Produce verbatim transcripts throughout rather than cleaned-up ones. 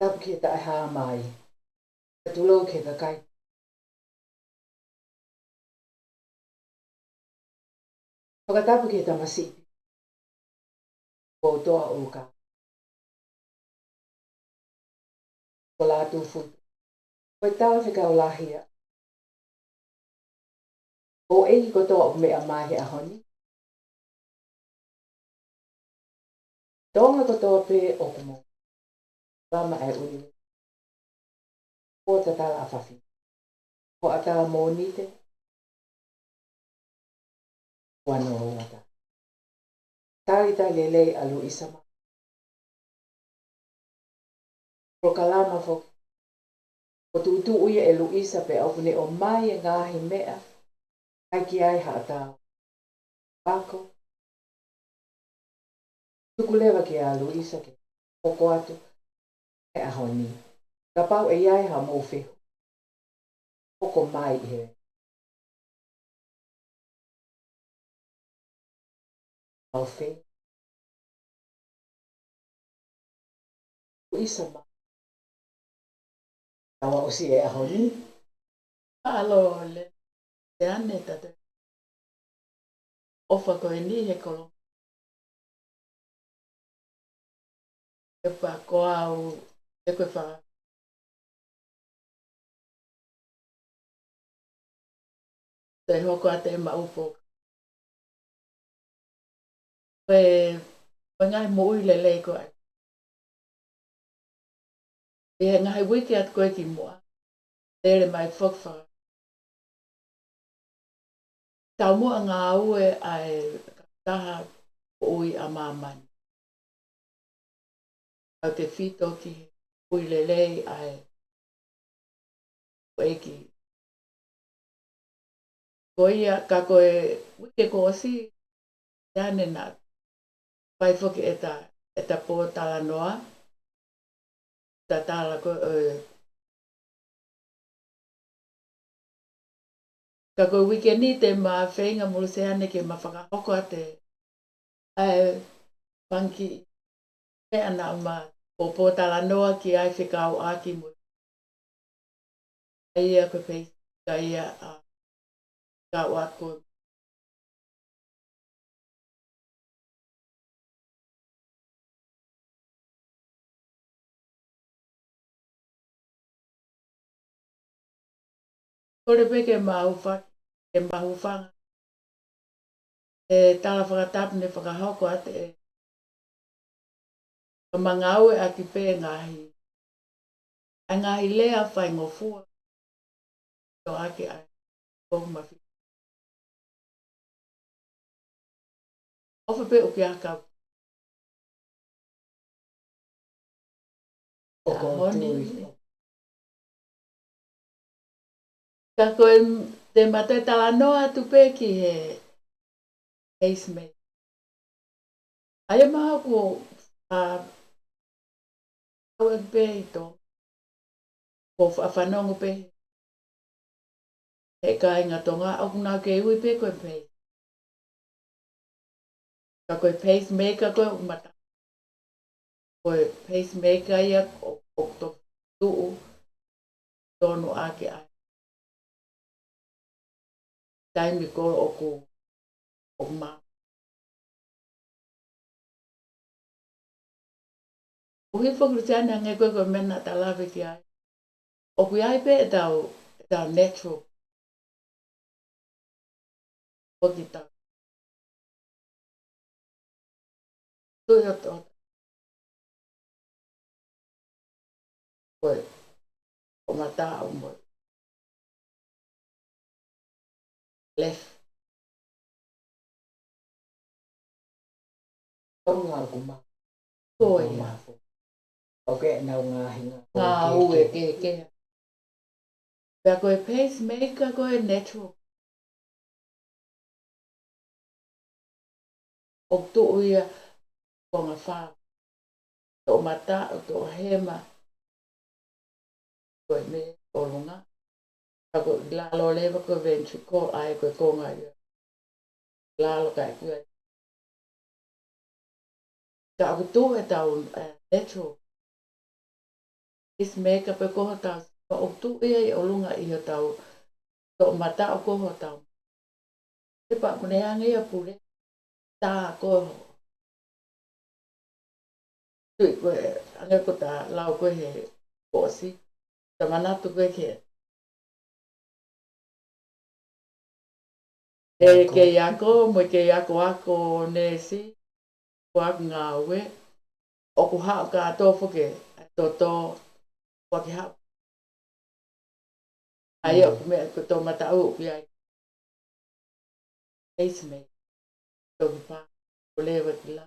Tapu ki he taʻehāmai. Ka tulou ki he kakai. Fakatapu ki he tamasiʻi pi. Ko toa o ka. Ko Lātūfuipē. Ko e talafekau lahi ʻa houʻeiki kotoa ʻoku meʻa mai he ʻaho ni. Tonga kotoa pē ʻoku mou lama e uni. Ko tatala a fafi. Ko ata Mōnite. Ko ano o ata. Talitali lelei ʻa Luisa ma. Polokalama foki. Ko tuʻutuʻu ia ʻe Luisa pea ʻoku ne ʻomai e ngaahi meʻa. ʻAi ki ai haʻatau. Ako. Tuku leva kia Luisa ke hoko atu he ʻaho ni. Kapau ʻe ʻi ai haʻamou fehuʻi. Hoko mai ʻi he. Au fe. Luisa ma. Taua ʻosi e ʻaho ni. Alo le. Te ane tate. ʻOfa ko eni he kolo. E pa ko au e ko e fa. Te hoko atu e maʻu po. Ko e, ko e ngaahi moʻui lelei ko ē. ʻI he ngaahi uike atu ko ē ki muʻa. Tele mai foki faka. Taumuʻa ngāue ʻa e taha ʻo e ui ʻa māmani. Kau te fito ki he ui lelei ʻa e ʻEiki. Ko ia ka ko e uike kuo ʻosi, ʻa ia naʻa fai foki ʻeta, ʻeta pōtalanoa, tatala ko e, ka ko e uike ni te ma feinga mo Luseane ke ma fakahoko atu ʻa e fanga kiʻi meʻa naʻa ma pōtalanoa ki ai fekauʻaki mo ia ko e peisi ka ia ʻa kau ako. Kole pē ke ma hūfa-, ke ma hūfanga. ʻE tala fakatapu ne fakahoko atu ē. Ka ma ngāueʻaki pē ngaahi. ʻA e ngaahi lea faingofua. Tō ake ai. Ko ma fi. ʻOfa pē ʻoku ʻi ai ha kau. ʻOku ʻi ai. Ka ko e te ma toe talanoa atu pē ki he pacemaker. ʻA ia ma hoku, ʻa, au e pē ʻi Tonga. Ko fa-, fanongo pē he kāinga Tonga, ʻoku nau kei ui pē ko e pace. Ka ko e pacemaker ko e ʻoku mata. Ko e pacemaker ia ʻo, ʻoku toki tuʻu tonu ake ai. Taimi ko ē ʻoku, ʻoku ma. ʻOku hifo ki Luseane ange ko e ko e meʻa naʻa ta lave ki ai. ʻOku ʻi ai pē ʻetau, ʻetau natural. Ko kita. Tui o to. Ko e. Ko mata o mo. Left. Ko ngā ʻoku ma. Ko ia. Ko ke nau ngaahi ngā. Ngāue ke, ke. Pea ko e pacemaker ko e natural. ʻOku tuʻu ia konga fā. Toʻomataʻu, toʻohema. Ko e meʻa ʻolunga. Ka ko e lalo leva ko e ventricle ʻa e ko e konga ia. Lalo ka e kuia. Ka ʻoku tuʻu ʻetau, eh, natural. Pacemaker pē ko hotau sino ʻoku tuʻu ia ʻi ʻolunga ʻi hotau toʻomataʻu ko hotau. Pea ʻoku ne hanga ia ʻo pule tā ko ho. Tui ko e, hangē ko ʻeta lau ko ē he kuo ʻosi. Ta manatu ko ē ke ʻe kei ako, mo e kei akoako neesi, ko ʻeku ngāue, ʻoku haʻu kātoa foki ʻa e toto, ʻoku ʻikai ke haʻu. ʻA ia ʻoku meʻa ko e toʻomataʻu ʻoku ʻi ai. Pacemaker. Toki pā, ko leva ki la.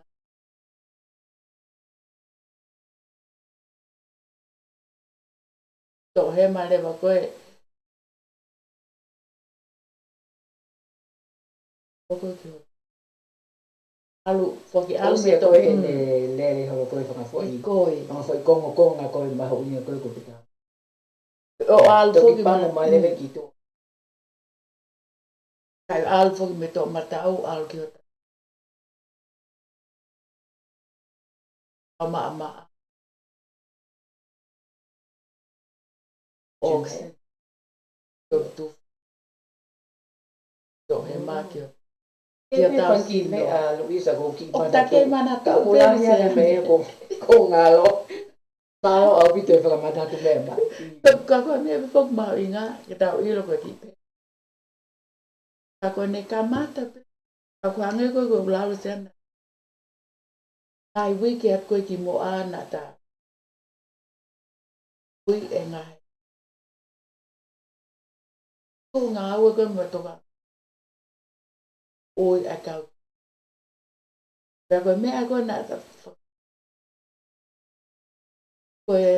Toʻohema leva ko ē. Ko ē ki ho. ʻAlu, foki ʻalu ʻOsi mei e ko ē toʻo, ʻene lele holo ko ē fakafoʻi. Ko ē. Fakafoʻi kongokonga ko ē mahuʻinga ko ē ko pita. ʻO ʻalu foki mei, toki pango mai lele ki tuʻa. Kae ʻalu foki mei toʻomataʻu, ʻalu ki hota. ʻA maʻamaʻa. ʻOku se. Toki tuʻu. Toʻohema ki ho. Ke ki hotau sino. Meʻa Luisa ko ki ʻOku mana ta kei manatu pē kula ia he meʻa ko, ko ngalo. Mālō ʻaupito e fakamanatu meʻa mai. Ka ko e meʻa pē ʻoku mahuʻinga ke tau ʻilo ko e kiʻi pē. Ka ko ʻene kamata pē. Ka ko e hangē ko ē ko e lau ʻa Siana. Ngaahi uike atu ko ē ki muʻa naʻa ta. Ui e ngaahi. Ko e ngāue ko ē mo toka. Ui ʻa e kau. Pea ko e meʻa ko ē naʻa ta. Ko e,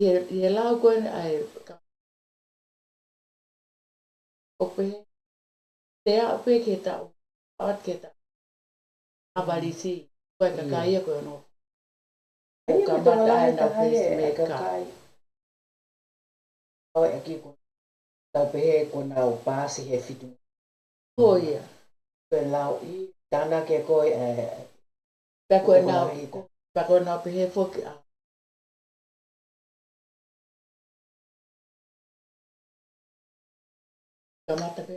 ʻi he, ʻi he lau ko ē ʻa e ka. ʻO pehē, te aʻu pē ki he taʻu, aʻu atu ki he taʻu. ʻAvalisi, ko e kakai ia ko ē ʻoku. ʻOku kamata ai ʻenau pacemaker. ʻO e ʻaki ko, tau pehē ko ʻenau paasi he fitu. Ko ia. Ko e lau ʻi, tānaki ko ē, ē, pea ko ʻenau, pea ko ʻenau pehē foki ʻa. Kamata pē.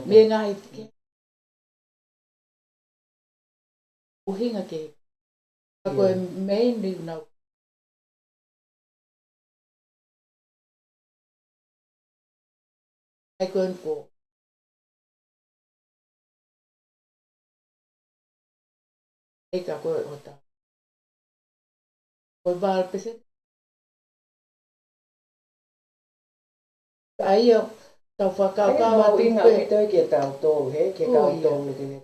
Mei he ngaahi ke. ʻUhinga ke. Ka ko e main ni nau. ʻAi ko ē ko. ʻE ka ko e hota. Ko e val pese. ʻA ia, tau fakakaukau atu mahuʻinga pē. ʻAupito ke tau tō, he, ke kau tō, ke le.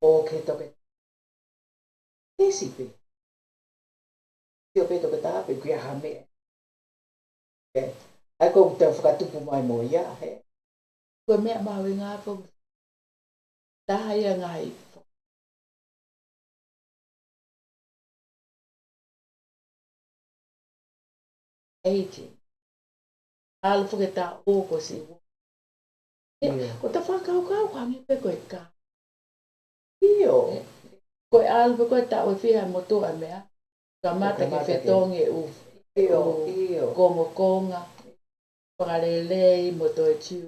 ʻO ke toke. Tesi pē. Sio pē toke tā pē kuia ha meʻa. ʻE, ʻai ko ʻetau fakatupu mai mo ia, he. Ko e meʻa mahuʻinga ko. Taha ia ngaahi. Aging. ʻAlu foki e taʻu ko si. ʻIo. Ko ʻeta fakakaukau ko e hangē pē ko e ka. ʻIo. Ko e ʻalu pē ko e taʻu ʻe fiha mo tuʻa meʻa. Kamata ke fetongi ʻū. ʻIo, ʻū ʻio. Kongokonga. Fakalelei mo toe tiu.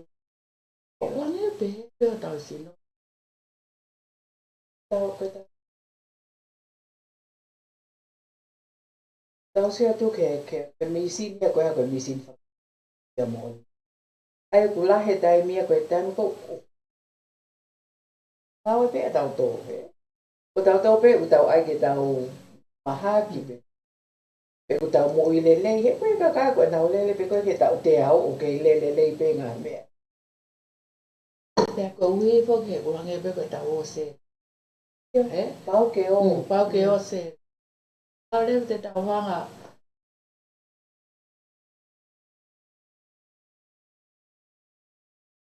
ʻO hangē pē, pē ʻo tau sino. Tau ko e tau. Tau sio atu ke, ke, ke misini ia ko e, ko e misini faka-, ia mo ʻoe. ʻAi ʻoku lahi e taimi ia ko e taimi ko, ʻo. Tau pē ʻa tau tō, he. Ko tau tō pē, ʻoku tau ʻai ke tau mahaki pē. Pea ʻoku tau moʻui lelei, he ko e kakai ko ʻenau lele pē ko e ke tau te au, ʻoku kei lele lelei pē ngaahi meʻa. Pea ko ui foki he ʻoku hangē pē ko e tau ʻo se. He? Pau ke ō. Mm, pau ke ō se. Pau leva te tau hanga.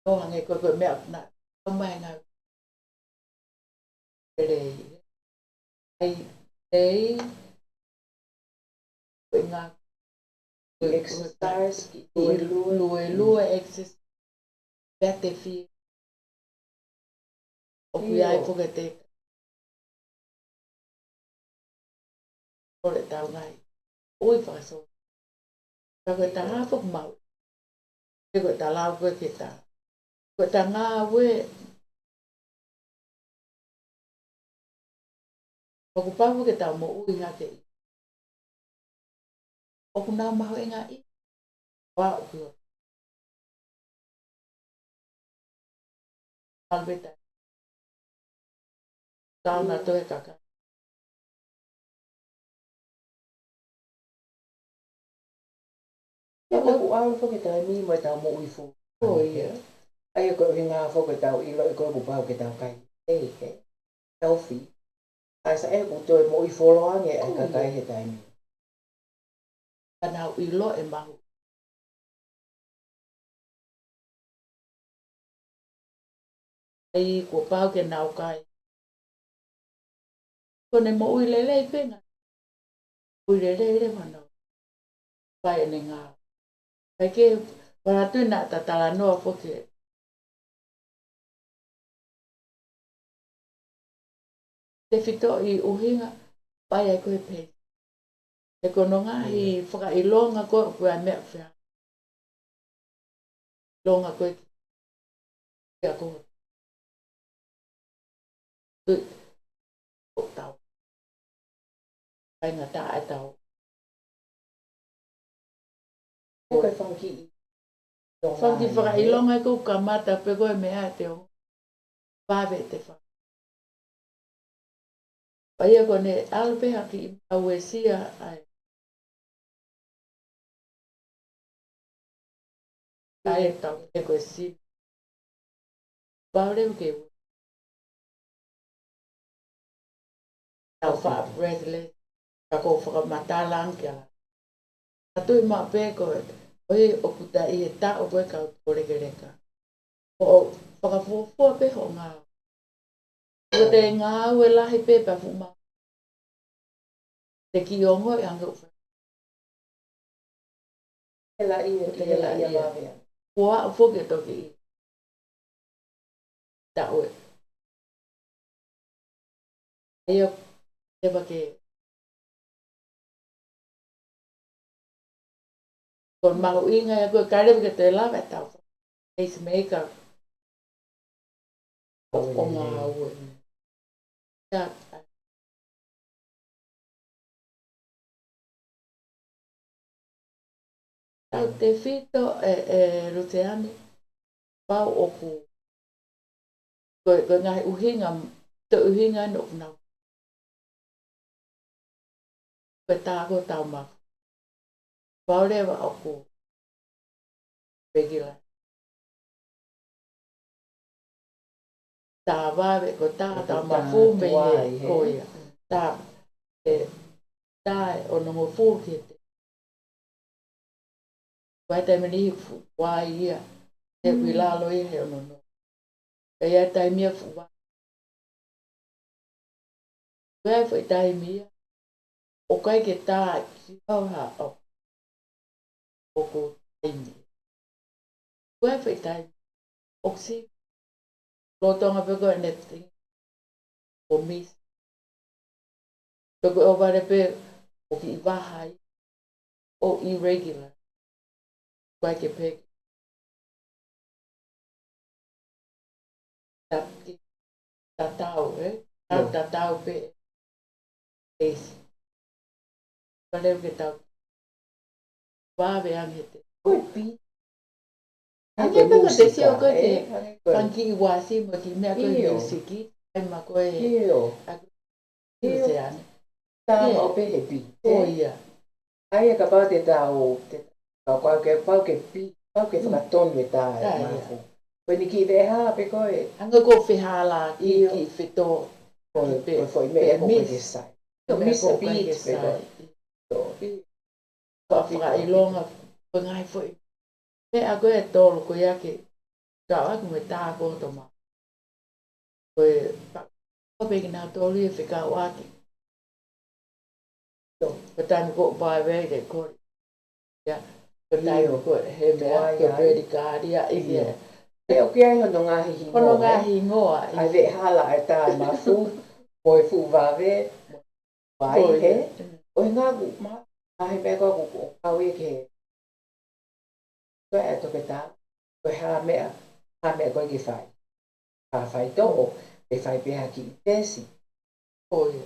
ʻO hangē ko e, ko e meʻa na, ʻo mai ngā lelei. ʻAi, lei, ko e ngā, ko e exercise, ki lue, lue, lue, exercise. Pea te fie. ʻOku ʻi ai foki te ʻo le tau ngai. ʻUi fakaso. Ka ko e taha foki mau. He ko e taha lau ko e ke ta. Ko e taha ngāue. ʻOku pau ke tau moʻui hake ʻi. ʻOku nau mahuʻinga ʻi. Wa uku. Alveta. Tau na toe kaka. Ia ka ku au foki taimi mo e tau moʻui fo. Ko ia. ʻA ia ko e ʻuhinga foki tau ʻilo ʻe ko e kuo pau ke tau kai. Ei, he. Tau fi. ʻAi sa e ku toe moʻui folo ange ʻa e kakai he taimi. Ka nau ʻilo ʻe mahu. ʻAi kuo pau ke nau kai. Ko ne moʻui lelei pē ngā. Moʻui lelei le manau. Pai ʻene ngā. Kai ke, wala tui na tatalanoa foki. Te fito ʻi ʻuhinga, pai ai ko e pei. He ko no ngaahi fakaʻilonga ko, ko e meʻa fea. Longa ko e ki. Ia ko. Tui. Ko tau. Pai ngata e tau. Ko e fanga kiʻi. Fanga kiʻi fakaʻilonga ko kamata pe ko e meʻa te o. Vave te fa. Paia ko ne alo pe haki i au e sia ai. Ai tau e ko e si. Pau leu ke u. Tau fa breathless. Ka ko fakamatala ange kia la. Ka tui ma pe ko e. Oi o kuta i he ta o ko e kau tō lekeleka. Ko fakafuafua pe ho ngā. Ko te ngāue lahi pe pa fuma. Te ki ongo i ange ufa. He la i e te la i a mavea. Kua o foke toki i. Ta ue. Ia, te vake. Ko mahuʻinga ia ko e kare ke te lava e tau. Pacemaker. O, o ngā ue. Ia. Tau te fito e, e Luteane. Pau ʻoku. Ko, ko ngaahi ʻuhinga, to ʻuhinga no ʻoku nau. Ko e tā ko tau mafu. Pau leva ʻoku. Pekila. Tā vave ko tā, tā mafu me ia, ko ia. Tā, e, tā e ono ngofulu ki he te. Kua te meni fu, kua ia. Te kui lalo ia he ono no. Ka ia taimi ia fu wa. Kua fo i taimi ia. ʻO kai ke tā ki au ha o. ʻOku taimi. Kua fo i taimi. ʻOku si. Lotonga pe ko e neti. ʻO misi. Pe ko e ʻo vale pe ʻo ki i vahai. ʻO irregular. Kua ke peki. Ta-, tatau, e? Ta-, tatau pe. Esi. Pale ke tau. Vave ange te. Ko e pi. Ange pe ko te sio ko te. Panki i wasi mo ki mea ko e musiki. Ai ma ko e. Io. Io. Io se ane. Tama o pe he pi. Ko ia. Ai e kapau te tau, te tau kau ke pau ke pi, pau ke fakatonu e tā e mafu. Ko e niki veha pe ko e. Anga ko fehala ki, ki feto. Ko e foʻi meʻa ko e ke sai. Ko misa pi pe ko e. Ko fakaʻilonga, ko e ngaahi foʻi. Meʻa ko e tolu ko ia ke. Kau aku me tā ko toma. Ko e pa-, ko pe kina tolu e fekauʻaki. Ko e taimi ko pai vei te kori. Ia, ko e taimi ko he meʻa, ko e peli kāria, ia. Pe o ke ai hono ngaahi hingoa. Hono ngaahi hingoa, ai ve hala e tā mafu, mo e fuʻu vave, Vai, he? ʻuhinga ʻoku ma-, ʻa e meʻa ko ē ʻoku, ʻoku kau ia ki he, ko e toketā, ko e hā meʻa, hā meʻa ko ē ke fai. Ka fai toʻo, pe fai pē ha kiʻi tesi. ʻIo.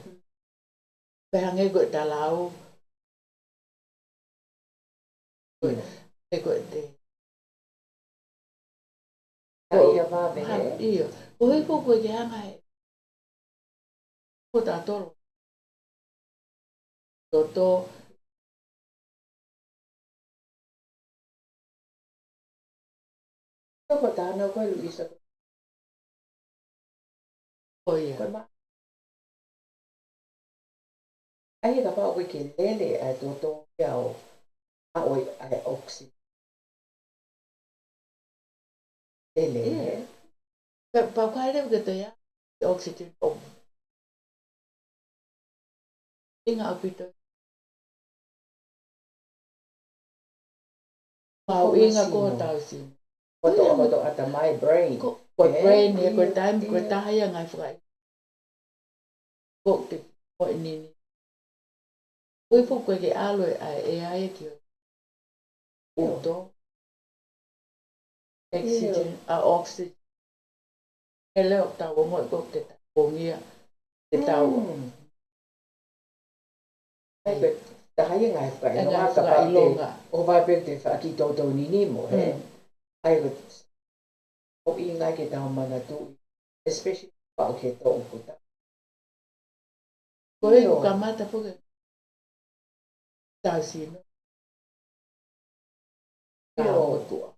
Pea hangē ko e talau. ʻIo. He ko e te- Ka ia vave, ha, he? ʻIo. Ko e hifo ko ē ke hanga he. Ko tatolo. Toto. Ko tāna ko e Luisa. Ko ia. Ko e ma-, ʻa ia kapau ʻoku ke lele ʻa e toto ia ʻo, ʻa ʻo ʻa e oxygen. Lele, ʻIo. ʻE? Pe, pau ka lele ke te ia, oxygen ʻo. Inga ʻaupito. Pau inga ko e tau sino. Ko e tau sino. Ko e tau sino. Ko e tau sino. Ko e brain, he ko e taimi, ko e taha ia ngaahi fakaʻi. Ko te, ko e nini. Ko e fuku ke ʻalu ʻa e ʻea ia ki ho. ʻIo. Uto. Oxygen, ʻa oxygen. He leo tau ongo ko te tau ongia. Te tau. Mm. ʻAi, ko e taha ia ngaahi fakaʻilonga, ʻa e ngaahi fakaʻilonga. ʻO vai pē te faki toutou nini mo, he. Mm. ʻAi, ko e ʻuhinga ke tau manatuʻi, especially pau ke tau kuta. Ko e ʻIo. ʻOku kamata pē ke tau sino. ʻIo. Tau kuta.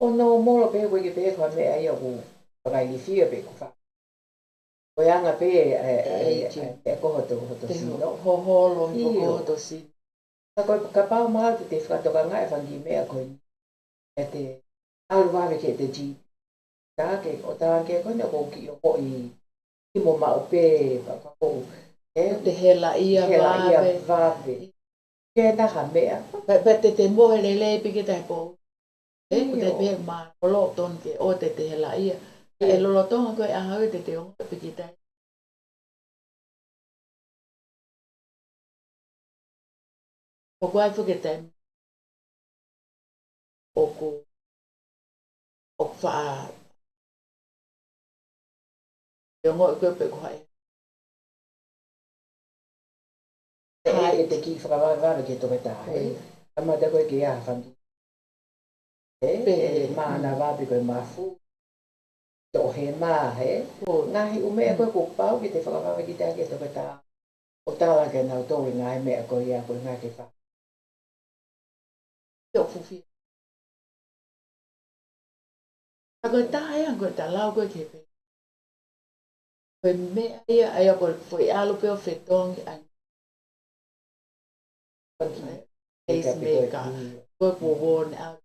ʻO nōmolo pē ko e ke pē ko e meʻa ia ʻoku fakailifia pē ko fa. Ko e anga pē, ʻe, ʻe, ʻe, ʻe ko hoto, hoto sino. Ho, holo, ʻIo. Ko hoto sino. Ka ko e, kapau mahalo te te fakatokangaʻi e fanga kiʻi meʻa ko eni. ʻE te, ʻalu vave ki he te G P. Tāke, ʻo tāke ko eni ʻoku kiʻi ʻokoʻi. ʻI mo maʻu pē, pea ka ko, ʻe? Te hela ia vave. Hela ia vave. Ke na ha meʻa. Pe, pe te te mohe lelei pē ke tahi pou. ʻE, ko te ʻIo. Pē ma, ʻo lo ton ke, ʻo te te hela ia. Ka ʻe ʻIo. Lolotonga ko e ʻaho ia te te ongo pē ki tai. ʻOku ai fuke taimi. ʻOku, ʻoku faʻa. ʻE ongo ʻi ko e pe ko hai. ʻE, ʻe, ʻe te kiʻi fakavavevave ke toke taha, he? ʻIo. Kamata ko e ke a fangi. He? Pe, ʻe, mm. Mānava pe ko e mafu. Toʻohema, he? ʻIo. Ngaahi ʻū meʻa ko e Mm. kuo pau ke te fakavave ki taha ke toke taha. ʻO tala ke nau tau e ngaahi meʻa ko ia ko e ngaahi ke fa. Te o fufi. Ka ko e taha ia ko e talau ko e ke pe. Ko e meʻa ia, ʻa ia ko e foʻi ʻalu pē ʻo fetongi ai. Pacemaker. Ko e kuo wō ne ʻalu.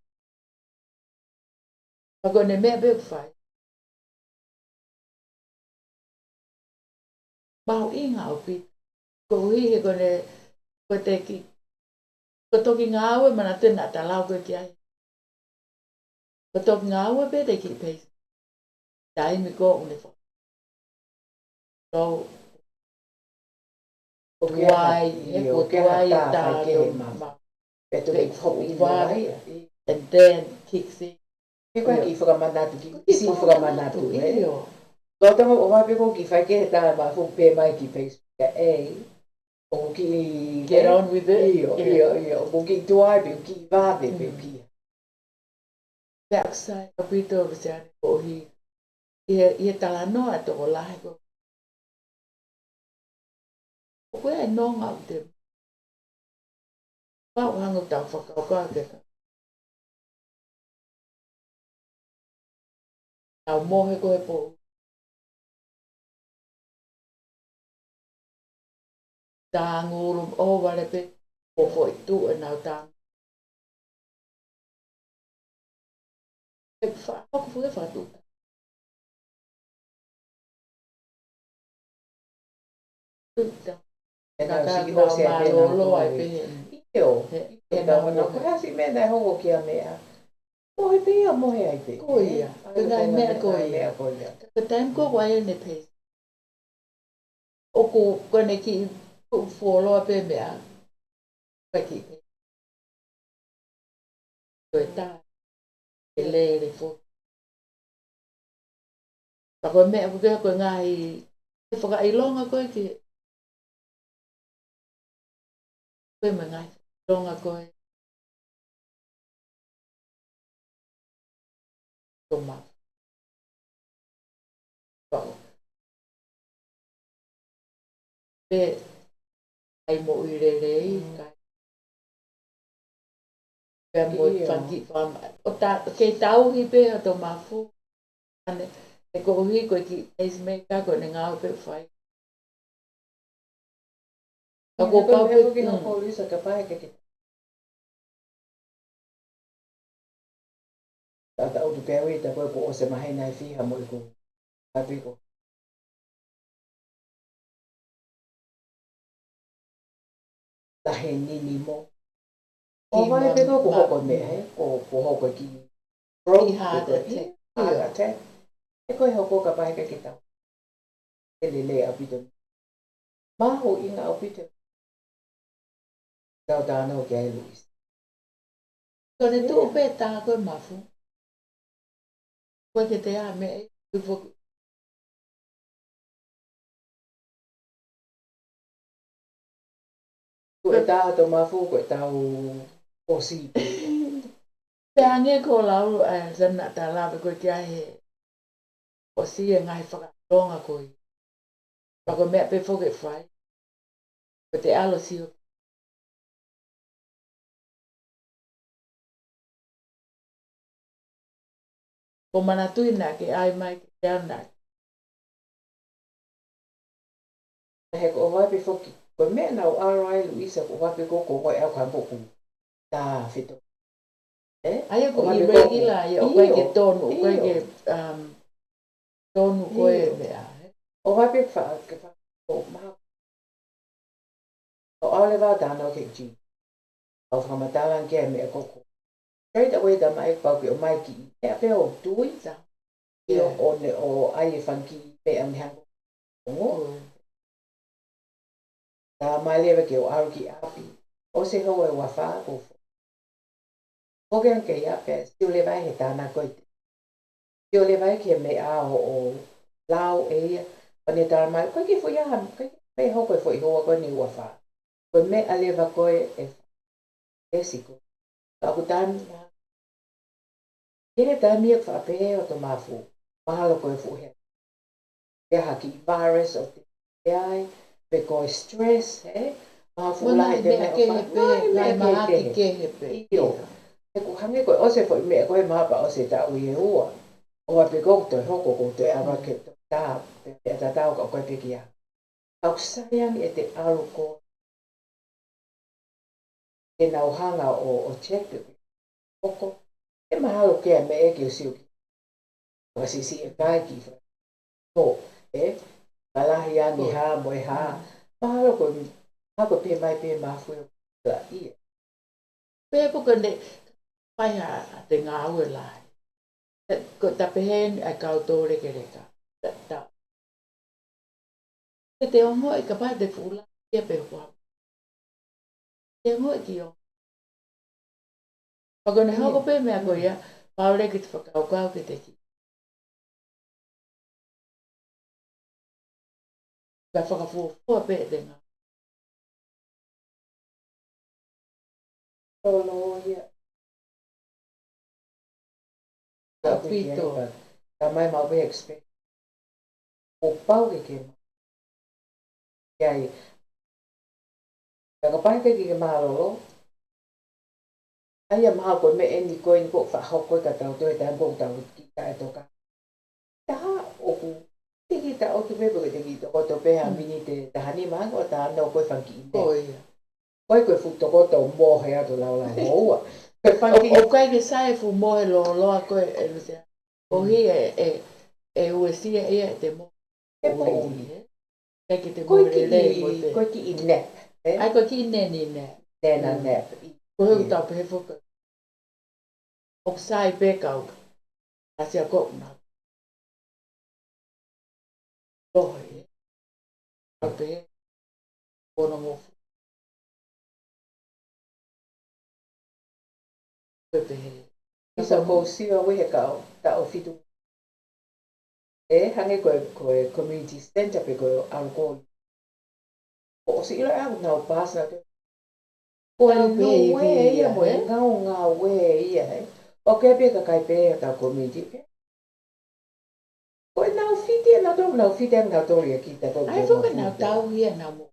Ka ko e ne meʻa pē ʻoku fai. Mahuʻinga ʻaupito. Koeʻuhi he ko e ne, ko e te ki, ko e toki ngāue manatu naʻa ta lau ko e ki ai. Ko e toki ngāue pē te ki pei. Taimi ko ʻoku ne fo. So, ʻOku ʻi ai tuai, ha, he ʻio, ko ʻoku ʻi ai tuai ha e tā fai ke he tāno ma. ma. Pe toki Pe hopi fuʻu ina vale. Ai. And then kicks in. He ko e ʻIo. Kiʻi fakamanatu, kiʻi, Ko e kiʻi kiʻi siʻi fakamanatu, fakamanatu, ē? ʻIo. Ko tama ʻo vave ko e kiʻi fai ke he tā ma fuʻu pē mai ki Facebook, ē? ʻOku kiʻi, Get ē? on with it. ʻIo, ʻIo. ʻIo, ʻio. ʻOku kiʻi tuai, pe kiʻi vave, pe Mm. kiʻi. Pea ʻoku sai ʻaupito ʻo Lusiane koeʻuhi. ʻI he, ʻi he talanoa ʻa e tokolahi ko. ʻOku ʻi ai e nonga ʻoku te. Pau hanga ʻo tau fakakaukau ke ka. Tau mohe ko e pou. Tāngulu, ʻo vale pē, ko foʻi tuʻu ʻenau tāng. ʻE fa, ʻoku fuʻu fakatuʻu. Tuʻu tā. ʻE nau Ka siʻi ka hose ʻa pē nau mālōlō ai pē. Pehē. ʻIo. He, he Tau nau wana mohe. Ko e hasi meʻa naʻe hoko ki a meʻa. Mohe pē ia, mohe ai pē. Ko ia. Ē? Ko e ngaahi meʻa ko ia. Meʻa ko ia. Ka taimi ko ko ai ne pē. ʻOku, ko ne kiʻi fuoloa pē meʻa. Ko e kiʻi pē. Ko e tā. E lele foki. Ka ko e meʻa ko ē ko e ngaahi fakaʻilonga ko ē ki. Ko e meʻa ngaahi fakaʻilonga ko ē. Toma. Pau. Pe, ʻai moʻui lelei, kai. Pea mo e fanga kiʻi fama. ʻO ta, kei tauhi pē ʻa Tomafu. ʻAne, e koʻuhi ko e kiʻi pacemaker ko ʻene ngāue pē ʻoku fai. Ka ko pau pē ki no polisa ka pae ke ke. Tata utu pē ui ta ko e po o se mahina e fiha mo e ko. Ka pē ko. Tahe nini mo. ʻO vai pē ko ko hoko meʻa, he? Ko, ko hoko ki. Stroke, heart attack. Heart attack. E ko e hoko ka pae ke ke tau. E lele ʻaupito. Mahuʻinga ʻaupito. Tau tānaki ʻa Luisa. Ko ne tuʻu pē tā ko e mafu. Ko e ke te ame e foki. Ko e tā Tomafu, ko e tau ʻosi. Pe ange ko lau, ʻa, sana ta lave ko e kia he. ʻOsi e ngaahi fakaʻilonga ko ē. Pea ko e meʻa pē foki ʻe fai. Ko te ʻalu sio. Ko manatuʻi naʻa ke ʻai mai ke te ana. He ko ʻo vai pē foki. Ko e meʻa naʻa ʻalu ai Luisa ko ʻo vai pē ko ko ko e au ka poku. Tā feto. ʻE? ʻAi ʻoku ʻi vai pē ko ko. Ila, ʻai ʻoku ʻikai ke tonu, ʻoku ʻikai ke, um, tonu ko e meʻa, ʻe? ʻO vai pē fa, ke fa, ko maha. ʻO ʻalu leva tānaki ki. ʻO fakamatala ki he meʻa ko ko. Kei ta wei ta mai pau ke ʻomai ki. Meʻa pē ʻo tui. Sa. ʻIo, ʻo ne ʻo ʻai e fanga kiʻi meʻa mei hango. Ongo. Ka mai leva ke ʻo ʻalu ki ʻapi. ʻOsi houa ʻe uofā ko. Ko ke ange ia pē, sio leva he tānaki ko ē. Sio leva ki he meʻa ʻo, ʻo lau ʻe ia. ʻO ne tala mai, ko e kiʻi foʻi ʻaho, ko e kiʻi meʻa hoko e foʻi houa ko ē ʻe uofā. Ko e meʻa leva ko ē ʻe, ʻe siko. Ka ʻoku taimi, ke he taimi ʻe faʻa pehē ʻo Tomafu. Mahalo ko e fuʻu hea. Pea ha kiʻi virus ʻo te ai, pe ko e stress, he? Maha fuʻu lahi te meʻa ke he pē, ngaahi meʻa ke he pē. ʻIo. He ʻoku hangē ko e ʻosi e foʻi meʻa ko e maha pea ʻosi e taʻu ʻe ua. ʻO vai pē ko ʻoku toe hoko ko ʻoku toe ava ke toe tā, pe meʻa tatau ka ʻoku ʻikai pē kia. Ka ʻoku sai ange ʻete ʻalu ko. Ke nau hanga ʻo, ʻo check pē. ʻOku. ʻE mahalo ke ʻai meʻa ke ʻosi ʻoku. Ka sisi e kai ki fa. Ko, ʻe? Ka lahi ange ha mo e ha. Mahalo ko, ha ko pē mai pē mafu e la ia. Pē po ko ne, fai ha, ha te ngāue lahi. Ko ta pehē ni ʻa e kau tō lekeleka. Ta, ta. Ke te ongoʻi ka pā te fula, ia pē hoa. Te ongoʻi ki o. Pea ko ne hoko pē meʻa ko ia, pau leva ke te fakakaukau ke te ki. Ka fakafuofua pē te ngā. Tolo ia. ʻAupito. Ka mai mau pē expect. ʻO pau ke ke ma. Ia ia. Ka ka pau ke ke mālōlō. ʻAi ia maha ko e meʻa eni ko eni ko e faʻa hoko ka tau toe taimi ko tau ki ka e toka. Taha ʻoku. Te ki ta ʻotu pē pē te ki tokoto pē ha miniti taha nima ko ta no ko e fanga kiʻi meʻa. Ko ia. Ko e ko e fuʻu tokoto mohe atu laulau houa. Ko e fanga kiʻi. ʻOku ʻikai ke sai e fuʻu mohe lōloa ko e ʻe lusia. Ko hi e, e, e uesia ia e te mo. E po. ʻIkai ke te mo lelei mo te. Ko e kiʻi nap, ʻe? ʻAi ko e kiʻi neni nap. Nena nap. Ko e ʻikai tau pehē foki. ʻOku sai pē kau. Kasi a ko na. Lohe. Tau pehē. Kono mo. Ko e pehē. Isa ko sio au he kau, taʻu fitu. ʻE hangē ko e, ko e community center pe ko e ʻalu ko. Ko ʻosi ʻilo ʻe au nau pass nau te. Ko e Nau pē ngāue ivi ia, ia mo e ē? Ngau ngāue ia, ē. ʻOku pē kakai pē ʻa e community, ē. Ko e nau fiti ʻa nautolu, nau fiti ʻa nautolu ia kita ko ʻAi ko foki nau fiti. Tau ia nau mo.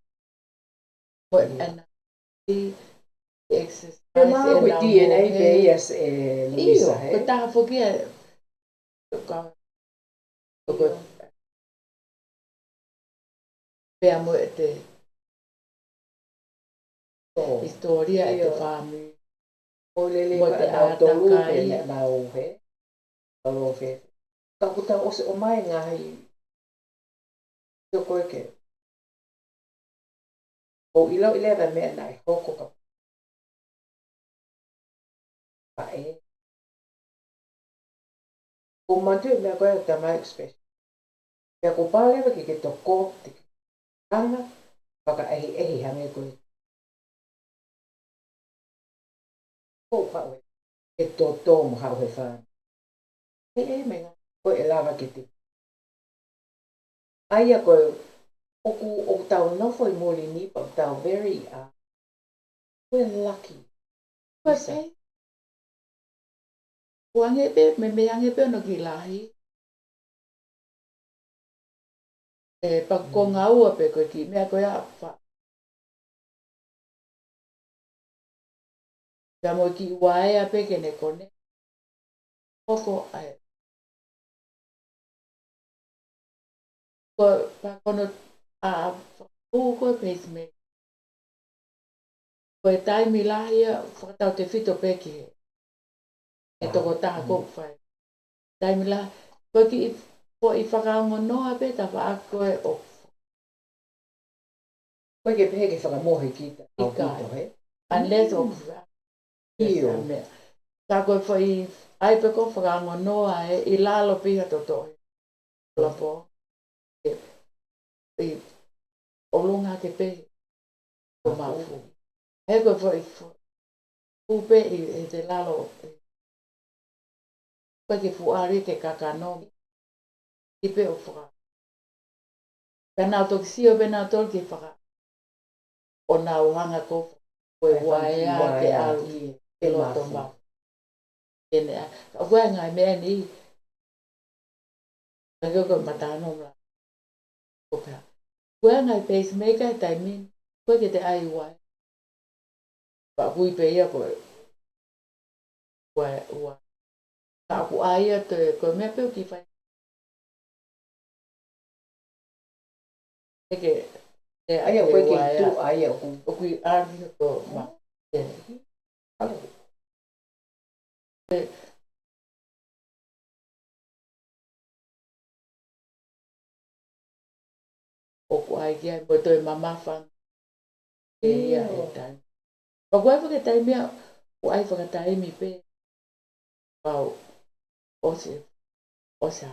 Ko e Ia. Nau exercise Pe mau ʻe ko e nau D N A mo pē he ia s-, ē, Luisa, ʻIo, he? Ko e taha foki ʻa e. Ka. Ko e Io. Pea mo e te. ʻO. Hisitōlia ʻe te Io. Fāmili. ʻO lele Mo ka te nau tolu ʻātakai. Pē ne nau he. Alo fe. Ka kuta ʻosi ʻomai ngaahi. Toko eke. ʻO ʻilo ʻi leva meʻa naʻe hoko ka. Paʻe. Ko mantu e meʻa ko e tamai expression. Pea ko pā leva ke ke toko, te ke anga, fakaʻehiʻehi hangē ko e. Ko haʻu e. E toto mo haʻu he fānau. E, e, meʻa, ko e lava ke te. ʻA ia ko e, ʻoku, ʻoku tau nofo ʻi muli ni, pea tau very, uh, we're lucky. Ko e Isa. Pē. Ko ange pē, me, me ange pē ono ki lahi. E, pa ko Mm. ngaua pē ko e ki, meʻa ko ia fa. Pea mo e ki uaea pē ke ne kone. Hoko ai. Ko pa kono a, ʻū ko e pacemaker. Ko e taimi lahi ia, fakatautefito pē ki he. E tokotaha Mm. ko fai. Taimi lahi, ko e ki, ko e fakaongonoa pē ta faʻa ko e o. Ko e ke pehē ke fakamohe kita, ʻIkai. ʻAupito, he? Unless o Mm. Io. Sa ko e foʻi, ʻai pē ko fakaongonoa e, ʻi lalo pē ha toto. Lapo. ʻI, ʻi ʻolunga ke pē. Ko Mafu. Mafu. He ko e foʻi fo-, ʻū pē ʻi, ʻi te lalo. Ko e ke fuʻari ke kakano. ʻI pē ʻo faka. Ka nau toki sio pē nau tolu ke faka. ʻO nau hanga ko, ko e Ai, uaea ke uaea, ʻalu ʻi, ke ʻi loto Mafu. Mafu. Ene a, ka ko e ngaahi meʻa ni. Ka ko e matano la. Ko pea. Ko e ngaahi pacemaker he taimi ni. Ko e ke te ʻai uaea. Pea kui pē ia ko e. Ua, ua. Ka ʻoku ʻai ia te, ko e meʻa pē ʻoku fai. ʻEke, e ʻAia, ko e ke uaea. Tu, ʻaia, ʻoku. ʻOku ʻi ʻalu ki ko ma. E. ʻAlu. E. ʻOku ʻai ki ai mo e toe mamafa. E ia Io. He taimi. Ka ko e fakataimi ia, ʻoku ʻai fakataimi pē. Pau, ʻosi, ʻosi a.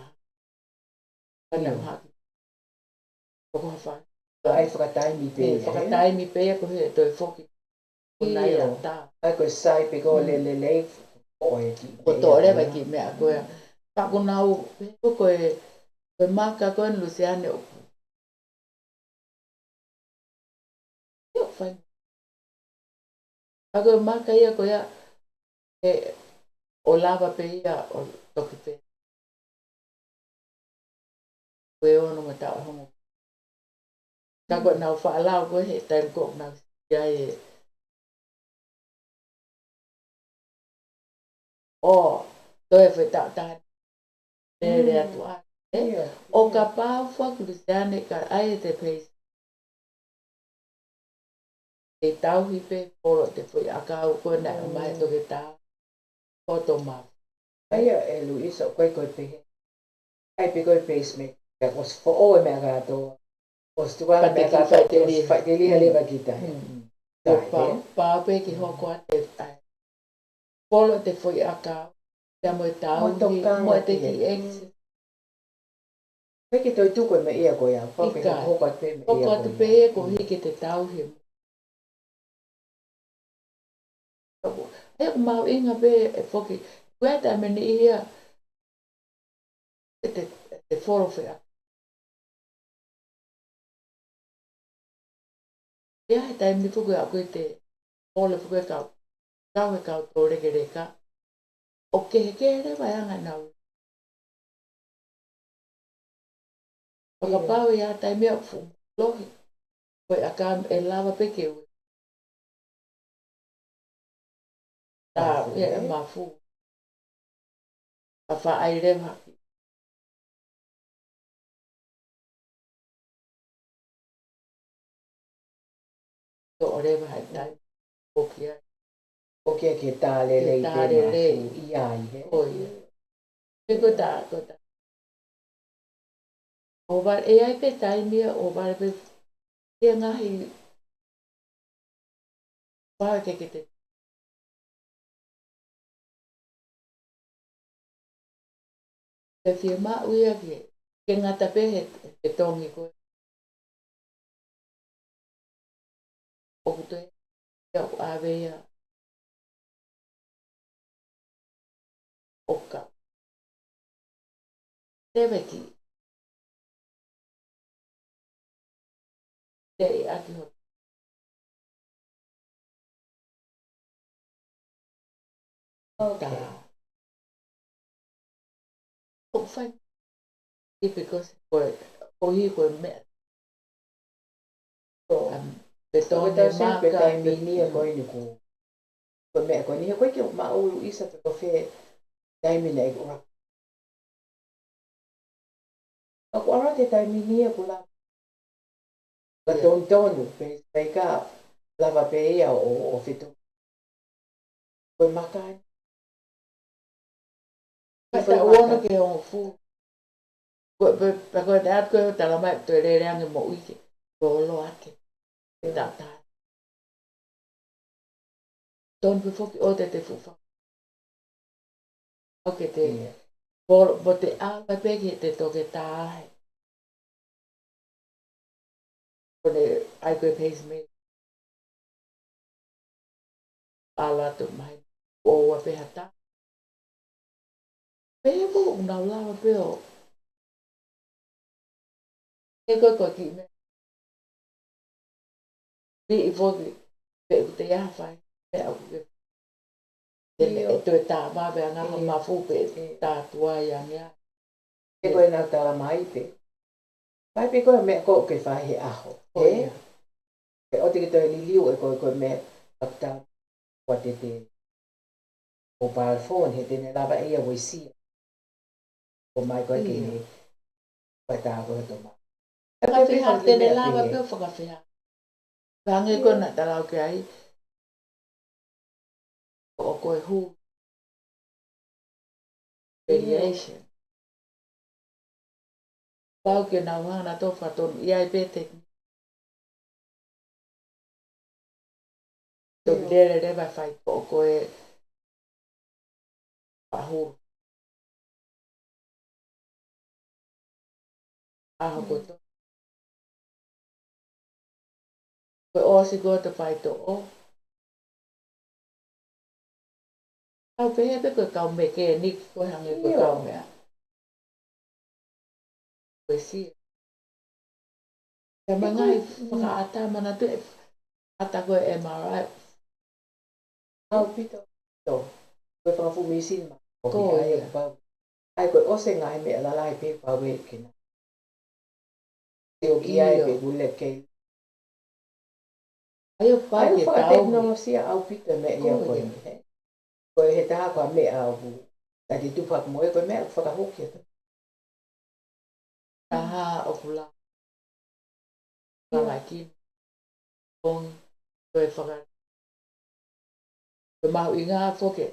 Kana Io. Mahaki. Ko ko hafa. ʻAi fakataimi pē, E, he? Fakataimi pē ko he toe foki. Ko nai Io. Ata. ʻAi ko e sai pē ko Mm. Lelelei, ko e ki Ko meʻa tō leva ko ki ia. Meʻa ko ia. Ka ko nau, ko, ko e, ko e maka ko e Luseane ʻo. Io, fai. Ka ko e maka ia ko ia, e, ʻo lava pē ia, ʻo toki pē. Ko e ono mo taʻu hongo. Ka ko Mm. nau faʻa lau ko he taimi ko nau ia e. ʻO, toe fetaʻa taha. Lele Mm. atu ai. E, Io, ʻo io. Kapau fua Luseane ka ʻai e te pei. E tauhi pē polo te foʻi ʻakau ko na Mm. mai toke tā. Koto ma. ʻAia e Luisa, ko e ko e pehē. ʻAi pē ko e pacemaker. Ka ʻosi foʻou e meʻa kātoa. ʻOsi tuku ʻa e Ka te meʻa ki kātoa, faʻiteliha. ʻOsi faʻiteliha Mm. Leva kita he. Mm. Ko Ka pa, he. Pau pē ke hoko atu ai. Polo te foʻi ʻakau. Ia mo e tauhi, Mo e tokanga mo e te ki he. Ex. Peke toi tuku e meʻa ia ko ia. Pau ke ʻIkai. Hoko atu pē meʻa Hoko ia atu ko pē ia. Ia ko Mm. Hiki te tauhi. Ka ko, ʻE ʻoku mahuʻinga pē ʻe foki. Ko e taimi ni ia, ʻe te, ʻe te folofea. ʻI he taimi ni foki ʻa ko e te, ʻo le foki kau, kau he kau tō lekeleka. ʻO kehekehe leva e anga ʻenau. ʻO kapau ʻe ʻi ai ha taimi ʻoku fuʻu lohi. Ko e ʻakau ʻe lava pē ke ue. Tā, ia, ʻe mafu. ʻA faʻa ʻai leva. Toʻo leva ha taimi. ʻOku ʻi ai. ʻOku ʻi ai ke tā lelei pē mafu ʻi ai, he? Ko ia. He ko tā, ko tā. ʻO vale, ʻe ʻi ai pē taimi ia, ʻo vale pē ia ngaahi pau ke ke te. Te fiemaʻu ia ke, ke ngata pē he, he tongi ko e. ʻOku te, ia ʻoku ʻave ia. ʻOka. Teveki. Te i aki ho. ʻOka. ʻOku fai. I because ko e, ko hi ko e meʻa. Ko, um, pe tau tō ne tau sio pe maka, taimi pe ni ia ko eni ko. Ko e meʻa ko eni he ko e ke maʻu ʻisa pe ko fē taimi na i kura. Ka ko ara te taimi ni ia kula. Ka tonutonu, pe, pe ka lava pē ia ʻo, ʻo feto. Ko e maka. Ka ta uono ke ongo fu. Ko, pe, pe ko e te atu ko e tala mai, to lele ange mo ike. Ko lo ake. Ke ta ta. Tonu pe foki ʻo te te fufa. ʻOku te. Ia. Ko, mo te ala pe ke te toke tahe. Ko ne ai ko e pacemaker. Ala to mai. ʻO ua pe hata. Pe he mo unau lava pe o. He ko e ko e ki me. Pe i foki. Pe ku te ia fai. Pe au ke. Te me e to e tā ma pe anga ha mafu pe tā tuai ange. He ko e nau tala mai pe. Fai pe ko e meʻa ko ke fai he ʻaho. Ko ia. Pe ʻoua te ke toe liliu e ko, ko e meʻa ʻapita ua te te o palafoni he te ne lava ia uesia. Ko mai ko e ke ne. Ko e tā ko e toma. Fakafeha te ne lava pe o fakafeha. Ka ange ko na talau ke ai. ʻO ko e hu. Radiation. Pau ke nau hanga na tō fakatonu ʻi ai pe te. Toki lele leva fai ko ko e pahu. ʻAho ko to. Ko e ʻosi ko e te fai toʻo. Kau pehē pe ko e kau mekeniki ko e hangē ko e kau meʻa. Ko e sia. Ka mai ngaahi fakaʻata manatu e ʻata ko e M R I. ʻAupito. Ko e fakafuʻu misini ma. Ko ia. Ai ko e ʻosi ngaahi meʻa lalahi pe pau e kena. Te o ki ai pe kule kei. Ai o pau ke tau. Fakateknolosia ʻaupito e meʻa ia ko e. Ko e he taha ko e meʻa ʻoku. Tati tupak mo e ko e meʻa ʻoku fakahuki atu. Taha ʻoku la. Kalaki. Kong. Ko e faka. Ko e mahuʻinga foki.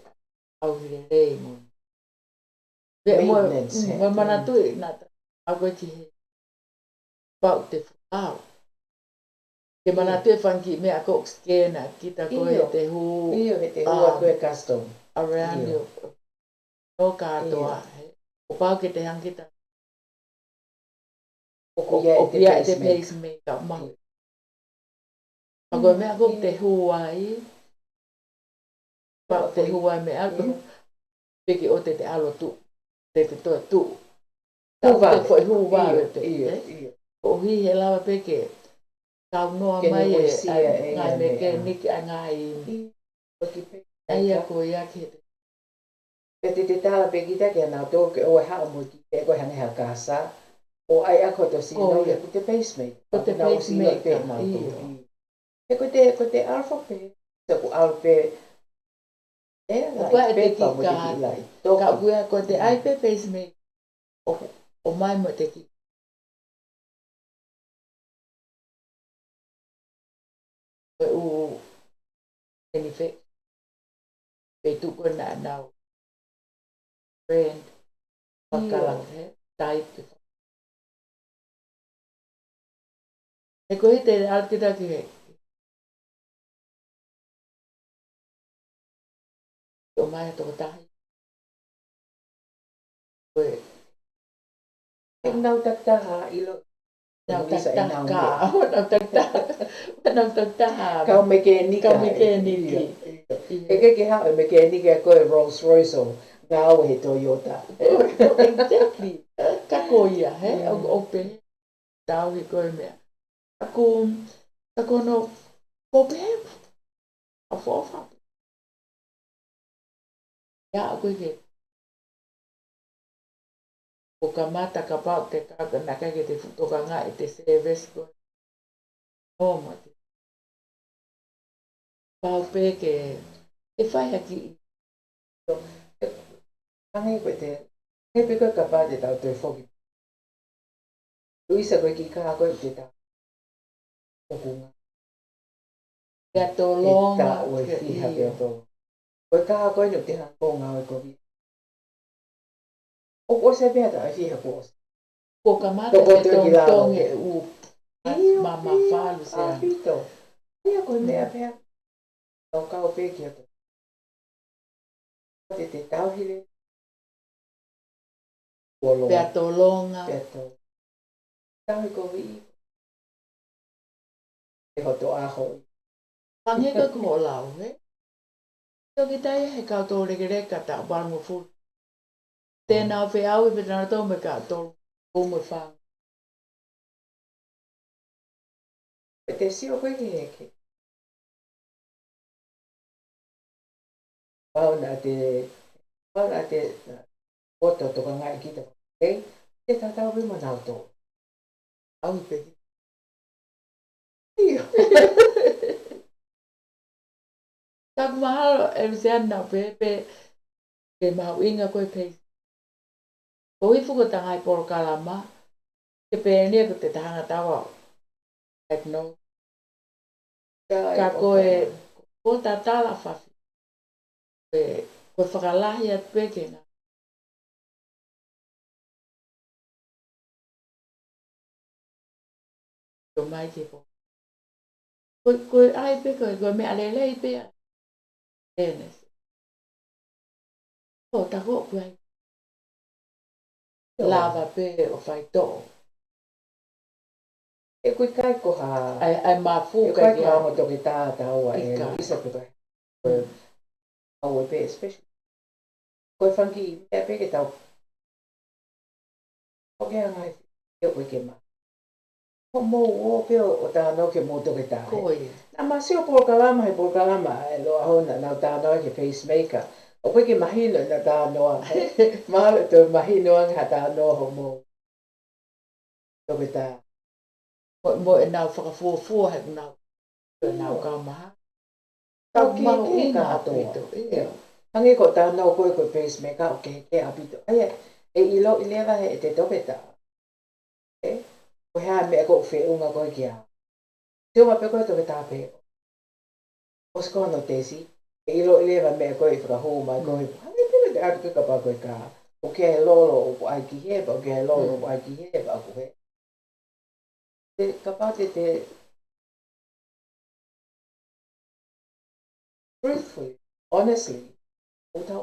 Au hilelei mo. Pe mo, mo manatuʻi na ta. Au ko e ki he. Pau te fukau. Ke manatuʻi e fanga kiʻi meʻa ko ʻoku skena kita ko e te hu. Io, he te hu atu e custom. Around you. No kātoa. He. ʻO pau ke te hangita. ʻO pia e te pacemaker. Mau. Pau ko e meʻa ko ʻoku te hu ai. Pau te hua meʻa ʻalu. Pea ke ʻoua te te ʻalu ʻo tuʻu. Te te toe tuʻu. Hū vave. Te foʻi hū vave pē, ʻio, ē? ʻIo. Koeʻuhi he lava pē ke kaunoa mai e, ʻa e ngaahi mekeniki, ʻa e ngaahi ʻi. ʻIo. ʻA ia ko ia ke te. Pea te te tala pē kita ke ana tō ke ʻoua haʻu mo ki he ko e hangē ha kasa. ʻO ʻai ʻa ko e tō sino ia ko te pacemaker. Ko te pacemaker, ʻio. He ko te, ko te alfa pē, te ku ʻalu pē, ʻe, ʻo pea ʻe te kiʻi kaha. Ka ʻoku ʻi ai ko te ʻai pē pacemaker. ʻO, ʻomai mo te kiʻi. Ko e ʻū eni fē. Pea tuku na nau. Brand. Fakala, he? Type. He ko e te ʻalu kita ki he. ʻOmai ʻa e tokotaha. Ko e. ʻE nau takitaha ʻilo. Nau takitaha ka. Nau takitaha. Nau takitaha. Kau mekeniki. Kau mekeniki. ʻIo, ʻio. ʻIo. He ke ke haʻu e mekeniki ko e Rolls Royce ʻo ngāue he Toyota. Exactly. Ka ko ia, he? ʻIo. ʻO, ʻo pē. Tau he ko e meʻa. ʻA ko, ʻa ko no, ko pē. ʻOfa, ʻofa. Ia, ʻoku ke. Ko kamata kapau te ka, ka naka ke te fuʻu tokangaʻi e te service ko. ʻO ma te. Pau pē ke, ke fai haki. Hangē ko e te, he pē ko e kapau te tau toe foki. Luisa ko e kiʻi kaha ko e te tau. ʻOku ngā. Pea tolonga. ʻE ta ʻo e ke fiha pea ʻio. Tolonga. Ko e kaha ko e no te hanga ko ngā ʻo e kovi. ʻOku ʻosi pea ta ʻe fiha kuo ʻosi. Kuo kamata toko ke tui ki lalo. Tongtongi e ʻū. ʻIo, ma, ma ʻio, falu se ʻa. ʻAupito. ʻIo ko e meʻa pea. Tau kau pē ki atu. Te te tau hile. Kuo longa. Pea tolonga. Pea tolonga. Tau he kovi. ʻE hoto ʻaho. Hangē ko ko lau, he? Toki tai he kau tō lekeleka ta ʻo balangofulu. Te nau feʻauhi pē nautolu mo e kau tō umu e fanga. Pea te sio ko e ki heke. Pau na te, pau na te, poto tokangaʻi kita. Ei, te tatau pē mo nautolu. ʻAuhi pē ki. ʻIo. Ka mahalo, ʻe Lusiana pē, pē, ke mahuʻinga ko e pei. Ko e fuko tangai polokalama, ke pē nia ko te tahanga tawa. Like no. Ka ko e, ko tatala fafi. Ko e, ko e fakalahi atu pē ke ngā. Ko mai ke po. Ko, ko ai pē ko, ko meʻa lelei pē ʻa. Ernest. Ko tako ko ai. Lava pē ʻo fai toʻo. ʻE kui kai ko ha. Ai, ai mafu ʻe kai kai ko ha mo toke tā taua e ika. Isa pē kai. Ko e, au e pē especially. Ko e fanga kiʻi meʻa pē ke tau. Ko ke anga e fio ko ke ma. Ko mou o pē ʻo, ʻo tāno ke mou toke tā. Ko ia. Na ma sio polokalama he polokalama e loa hona nau tāno ke pacemaker. ʻO pē ke mahino na tāno a. Mahalo to mahino anga ha tāno ho mou. Toke tā. Mo, mo e nau fakafuofua he nau. Ko e nau kau maha. Kau kau mahu ke ʻi ngā kātoa. ʻAupito, ʻio. Hangē ko tāno ko e ko e pacemaker ʻo ke, ke ʻaupito. ʻAi, ʻe ʻilo ʻi leva he ʻe te toke tā. ʻE? Ko e hā meʻa ko feʻunga ko e kia. Te o ma pē ko e toke tā pē. ʻOsi ko hono tesi, ʻe ʻilo ʻi leva meʻa ko e fakahū mai ko e. Hangē pē te atu ke kapau ko e kā. ʻO ke lolo ʻo ai ki he, pea ʻo ke lolo ʻo ai ki he, pea ko he. Te kapau te te. Truthfully, honestly, ʻo tau.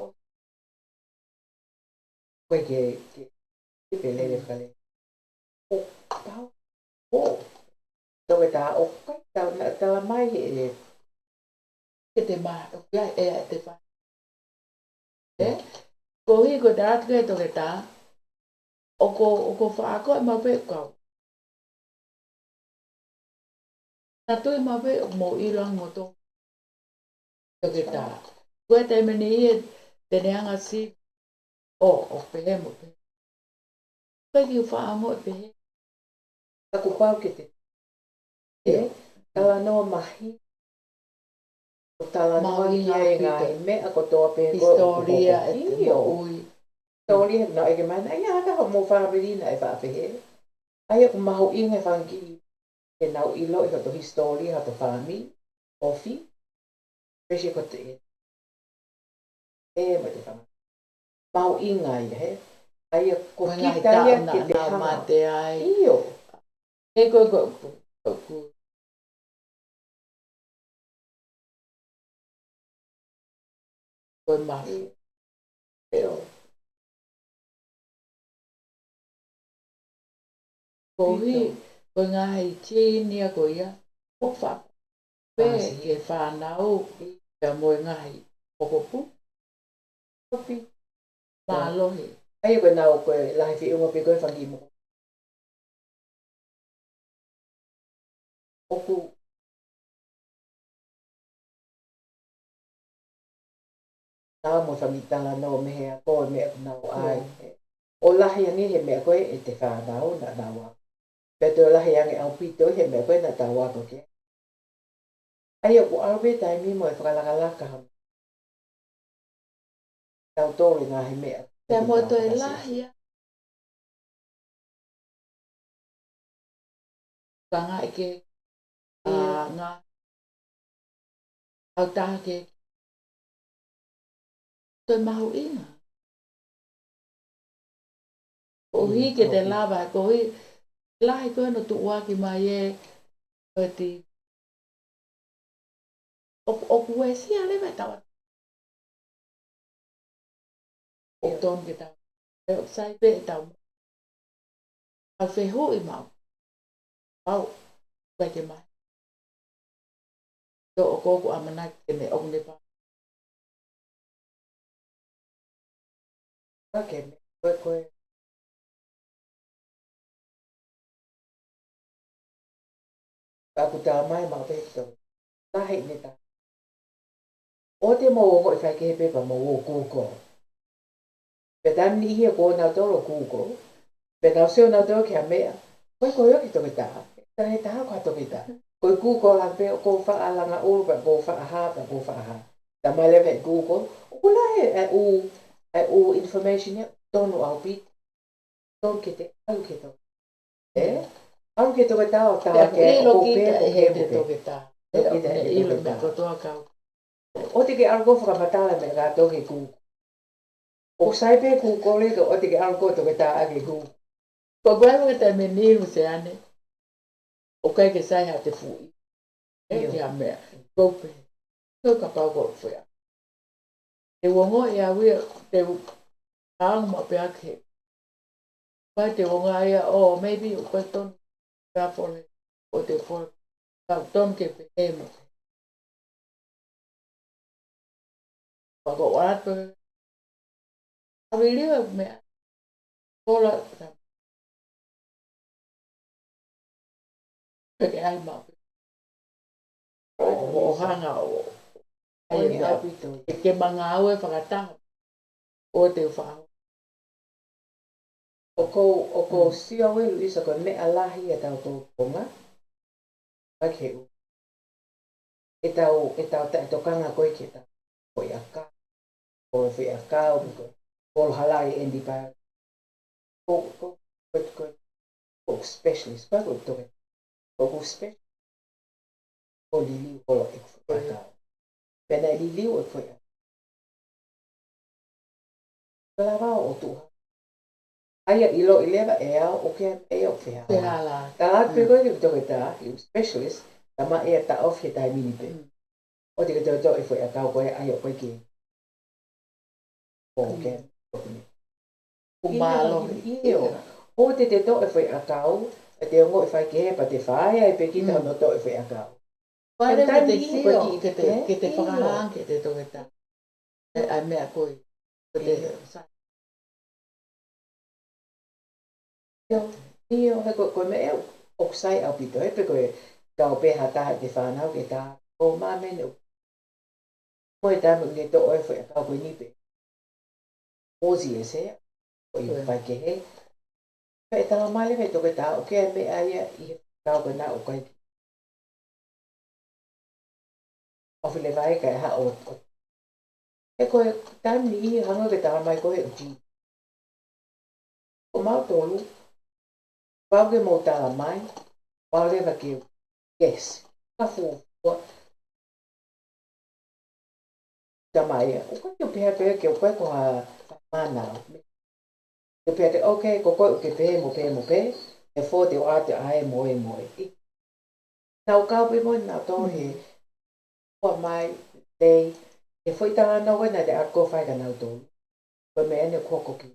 Ko e ke, ke, ke pele le kale. ʻO tau. ʻO. Toke tā ʻo kai tau na tala mai he. Ke te ma, ʻo ia e te fa. Koeʻuhi ko e tala atu ki he toketā, ʻoku, ʻoku faʻa ko e maʻu pē kau. Naʻa tui maʻu pē ʻoku mou ʻilo ange moutolu. Toketā. Ko e taimi ni ia te ne anga si, ʻo, ʻo pehē mo pehē. Ko e kiʻi faʻaongo ʻe pehē. Ka kuo pau ke te. ʻIo. Talanoa mahi. ʻO talanoa ki ai ngaahi meʻa kotoa pē ko e hisitōlia ʻo e moʻui. Hisitōlia, naʻe ʻikai ke mana ia ka hoʻomou fāmili naʻe faʻa pehē. ʻA ia ʻoku mahuʻinga e fanga kiʻi ke nau ʻiloʻi hoto hisitōlia, hoto fāmili, ofi, pesi ko te e. E mo te fanga. Mahuʻinga ia he. ʻA ia ko kita ia ke te hanga. Mate ai. ʻIo. He ko, ko, ko, ko. Ko e mafi. ʻIo. Koeʻuhi, ko e ngaahi tini ia ko ia. ʻOku faʻa pē ke fānau, pea mo e ngaahi ʻoku puna. Mālohi. ʻA ia ko e nau ko e lahi feʻunga pē ko e fanga kiʻi moko. ʻOku. Tau mo e fanga kiʻi talanoa mei he ako e meʻa ʻoku nau ʻai. ʻO lahi ange he meʻa ko ē ʻe te fānau naʻa nau ako. Pea toe lahi ange ʻaupito he meʻa ko ē naʻa tau ako ki ai. ʻA ia ʻoku ʻalu pē taimi mo e fakalakalaka hama. Tau tole ngaahi meʻa. Pea mo toe lahi a. Ka ngaahi ke, a, ngaahi. Au taha ke. Toe mahuʻinga. Koeʻuhi ke te lava, koeʻuhi lahi ko ē ʻoku tuʻuaki mai ē, ko e ti. ʻOku, ʻoku uesia leva e tau. ʻOku tonu ke tau. ʻE ʻoku sai pē e tau. Au fehuʻi maʻu. Pau, ʻikai ke mai. Tō ʻoku ʻamanaki ke ne ʻoku ne pa. Ka ke me, ko e, ko e. Ka ʻoku tā mai maʻu pē he tau. Tahi ne tā. ʻOua te mou ongoʻi faikehe pē pea mou ō Google. Pea taimi niʻihi ʻoku ō nautolu ʻo Google. Pea nau sio nautolu ki ha meʻa. Ko e ko e ʻoku toketā. Tala he taha ko ha toketā. Ko e Google la pē ʻoku faʻa langa ʻulu pea ʻoku faʻa hā, pea ʻoku faʻa hā. Tā mai leva he Google. ʻOku lahi e ʻū, e ʻū information ia tonu ʻaupito. Tonu ke te ʻalu ke tau. ʻE? ʻAlu ke toketā ʻo tā ke ʻilo ʻoku kita pē ʻe he te toketā. ʻE ʻoku ne ʻilo meʻa kotoa kau. ʻOua te ke ʻalu ko e fakamatala meʻa kātoa ki Google. ʻOku sai pē Google ē, ʻoua te ke ʻalu ko e toketā ʻaki Google. Ko e kuai mo ke taimi ni mu se ane. ʻOku ʻikai ke sai ha te fuʻi. ʻE ki ha meʻa. Ko pē. Ko kapau ko fea. Te u ongoʻi au ia, te u hanga maʻu pē ʻaki he. Pea te u ongoʻi ia, oh, maybe ʻoku ʻikai tonu pea fole, ʻo te fole, ka tonu ke pehē mo. Pea ko atu. Avilio e meʻa. Kola, peke ai maʻu. ʻO, ʻo hanga ʻo. ʻAi e meʻa. Ke, ke mangau e fakataha. ʻO te u faʻa. ʻOku ou, ʻoku ou sio au e Luisa ko e meʻa lahi e tau tō Tonga. Ka ke u. E tau, e tau taʻetokanga ko ē ke tau. Ko e aka. Ko e fea kau, ko e. Ko e halai e ndi pa. Ko, ko, ko, ko, ko specialist, ko, ko, ko, ko, ko specialist. Ko liliu ko lo e fea kau. Pea naʻe liliu e fea. Ko lava ʻo tuʻu. ʻA ia ʻiloʻi leva ʻe au ʻoku ʻi ai e ʻoku fehālaaki. Fehālaaki. Tala atu pē ko e ke toketā, ʻi specialist, tā mai ʻe taʻofi he taimi ni pē. ʻO te ke toʻo e fea kau ko ē ʻa ia ʻoku ʻikai ke. ʻOku mālohi. ʻIo. ʻO te te toʻo e fea kau, ʻe te ongoʻi faikehe pea te fai ai pē kita hono toʻo e fea kau. Pea te sio, ke te, ke te fakahā ange ke te toketā. ʻE, ʻa e meʻa ko ē. Ko te ʻIo. ʻIo, ʻio, he ko, ko e meʻa ʻoku sai ʻaupito, he pe ko e kau pē ha taha ʻete fānau ke tā, ko māmani ʻoku, ko e taimi ʻoku ne toʻo e foʻi ʻakau ko eni pē. Ozi ese, ko i fai kehe. Pea tala mai leva ʻe he toketā ʻoku ʻi ai e meʻa ia ʻi he kau ko ena ʻoku ʻikai ke ʻofi leva ai kae haʻu ʻo, ʻo. He ko e taimi niʻihi hangē ko e tala mai ko ē ʻe he ʻū GP. Ko mautolu, pau ke mou tala mai, pau leva ke, yes, ka fuofua. Tala mai ia, ʻoku ʻikai ke pehē pē ke ʻoku ʻikai ko ha fakamanatu. Ke pehē te, okay, ko koe ʻoku ke pehē mo pehē mo pehē, therefore te u ʻoatu ʻa e mo e mo e. Nau kau pē mo nautolu he, kua mai, lei, he foʻi talanoa ko ē naʻe ako fai kia nautolu. Ko e meʻa eni ʻoku hoko ki.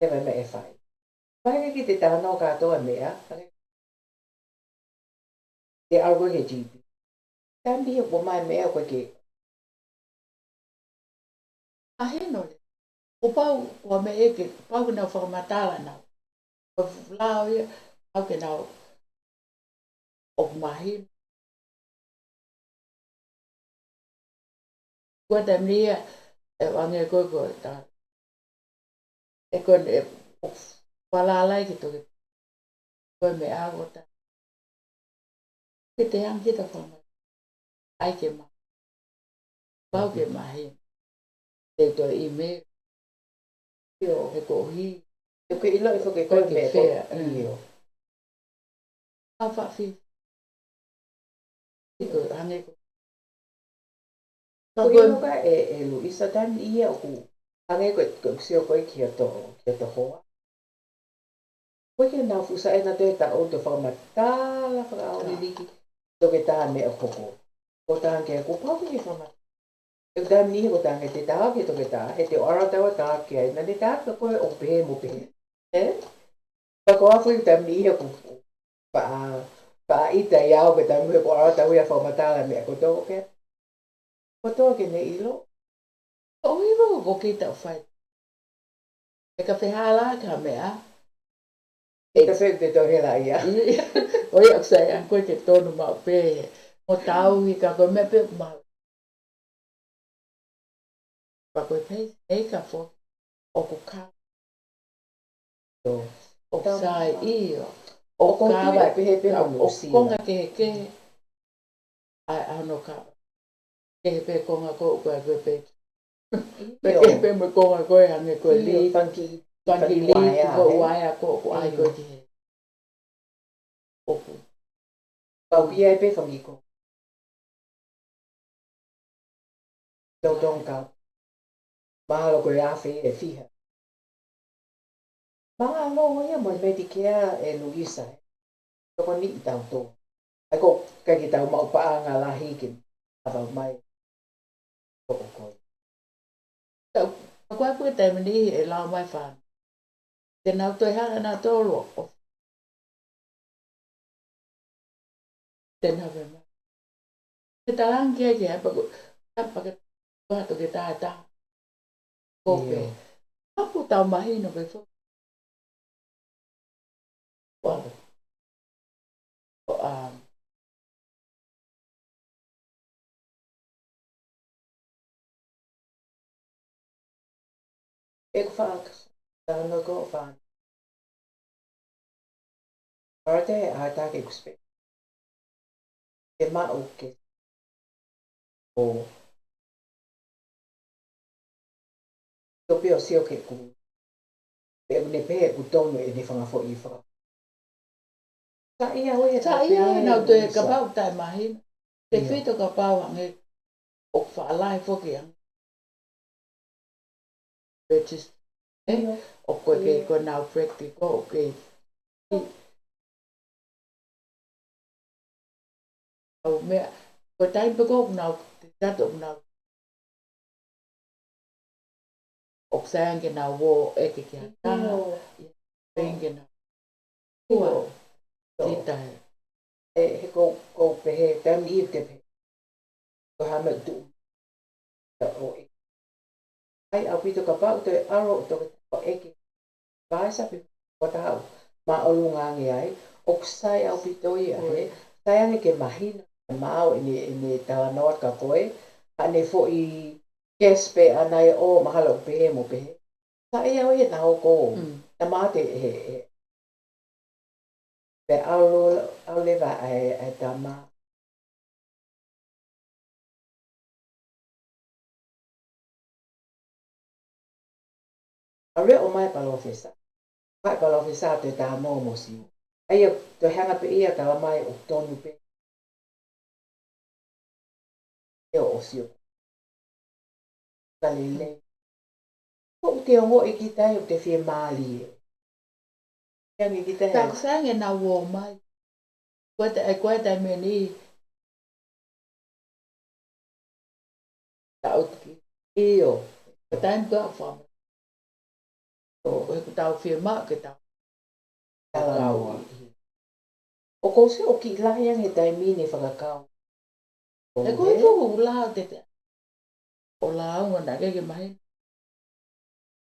He meʻa ʻe fai. Fai ke ki te talanoa kātoa e meʻa, te ʻalu ko ē ki he GP. Taimi ʻe ua mai meʻa ko ē ke. Mahino leva. ʻOku pau, ko e meʻa ʻe ke, pau ke nau fakamatala nau. Ko e fuʻu lao ia, pau ke nau, ʻoku mahino. Ko e taimi ia, ʻe ʻoange ko ē ko e tā. ʻE ko ē, ʻe, ʻoku fakalālai ke toki. Ko e meʻa ʻoku tā. Ke te ange ke ta fanga. ʻAi ke ma. Pau ke mahino. Te u toe ʻīmeili. ʻIo, he koeʻuhi. Te u ke ʻiloʻi foki ko e meʻa ko. ʻIo. Au fafi. ʻIo, hangē ko. Ka ko e ʻilo ka ʻe, ʻe Luisa taimi ia ʻoku. Hangē ko, ko sio ko ē ki he to, ki he tokoua. Ko e ke nau fusa ʻena te ta o to fakamatala fakaʻauliliki. Toketā meʻa ʻoku hoko. Ko tā ke ʻoku pau ke fakamatala. ʻE ko taimi niʻihi ko tā ke te tā ke toketā, he te ʻoatu ʻa e tā ke ai, naʻa ne tā ka ko e ʻoku pehē mo pehē. Ē? Ka ko afu i taimi niʻihi ʻoku pa, pa ita i au ke taimi he ko ʻoatu ia fakamatala meʻa ko tō ke. Ko tō ke ne ʻilo. Ko ʻilo ko kita fai. ʻE ka fehālaaki ha meʻa. ʻE ka feu te tau hela ia. ʻIo, ʻoku sai ange ko e ke tonu maʻu pē. Mo tau i ka ko e meʻa pē maʻu. Pea ko e pei, ʻe ka fo, ʻoku ka. ʻIo. ʻOku sai ʻio. ʻOku kava, pehē pē mo ʻoku Lusia. Konga kehekehe. ʻAi, ʻa hono ka. Kehe pē konga ko, ko e pē. Pē ʻio. Kehe pē mo konga ko e hangē ko e. ʻIo, li. Funky, funky li, funky wire, ko e ʻai ko e kehe. ʻOku. Pau ia e pē funky ko. Tau tonga. Mahalo ko e afe ʻe fiha. Mahalo ia mo e Medicare ʻe Luisa. Tokoni i tau tō. ʻAi ko, ka ki tau maʻu paʻanga lahi ke. Tau mai. Toko koi. Tau, ka ko e pue taimi niʻihi ʻe lau mai fānau. Te nau toe hala nautolu ʻo. Te nau pē mai. Te talangi ai ke hapa ko, hapa ke, ko hato ke tā tā. Ko pē. ʻIo. Haku tau mahino pē fo. Wow. Ko, um, ʻe ko faka, tano ko fa. Arte, ata ke kuspe. Ke maʻu ke. ʻO. Topi ʻo sio ke ku. Pe ʻoku ne pehē ʻoku tonu ʻene fanga foʻi faka. Ka ia ʻoe he. Ka ia ʻoe nau toe kapau taʻe mahino. Te fito kapau ange ʻoku faʻalahi foki ange. Regis-, ē? ʻIo. ʻOku ʻikai ke ko nau practical, ʻoku ʻikai. ʻAu meʻa, ko e taimi pē ko ʻoku nau, te tato ʻoku nau. ʻOku sai ange ke nau ō ʻeke ki ha taha. ʻIo. Pehē ange ke nau. ʻIo. Ua. ʻIo. Kita he. ʻE, he ko, ko pehē, taimi ʻi te pehē. Ko ha meʻa tuʻu. Ka ʻo e. ʻAi ʻaupito kapau ʻoku toe ʻalu ʻo toki tau ʻeke. Vaisa pe kua tau. Māʻolunga ange ai. ʻOku sai ʻaupito ia he. Sai ange ke mahino. Māu ʻene, ʻene talanoa ka ko e. Haʻane foʻi guess pē ʻana ʻo mahalo ʻoku pehē mo pehē. Sai au he naʻa hoko. Naʻa mate he, he. Pea ʻalu, ʻalu leva ʻa e, ʻa e tama. ʻAlu ʻo ʻomai palōfesa. Mai palōfesa te tano mo Siu. ʻA ia, toe hanga pē ia tala mai ʻoku tonu pē. ʻE ʻo Siu. Ka lelei. ʻOku te ongoʻi kita ʻoku te fiemālie. Ange kita he. Ka ko sai ange naʻa ō mai. Ko e ta-, e ko e taimi ni. Tau tuki. ʻIo. Taimi ka fama. ʻO, he ko tau fiemaʻu ke tau. Talanoa. ʻOku ou sio ʻoku kiʻi lahi ange he taimi ni fakakau. He ko e fuʻu lao te te. ʻO lao ngona ke ke mahi.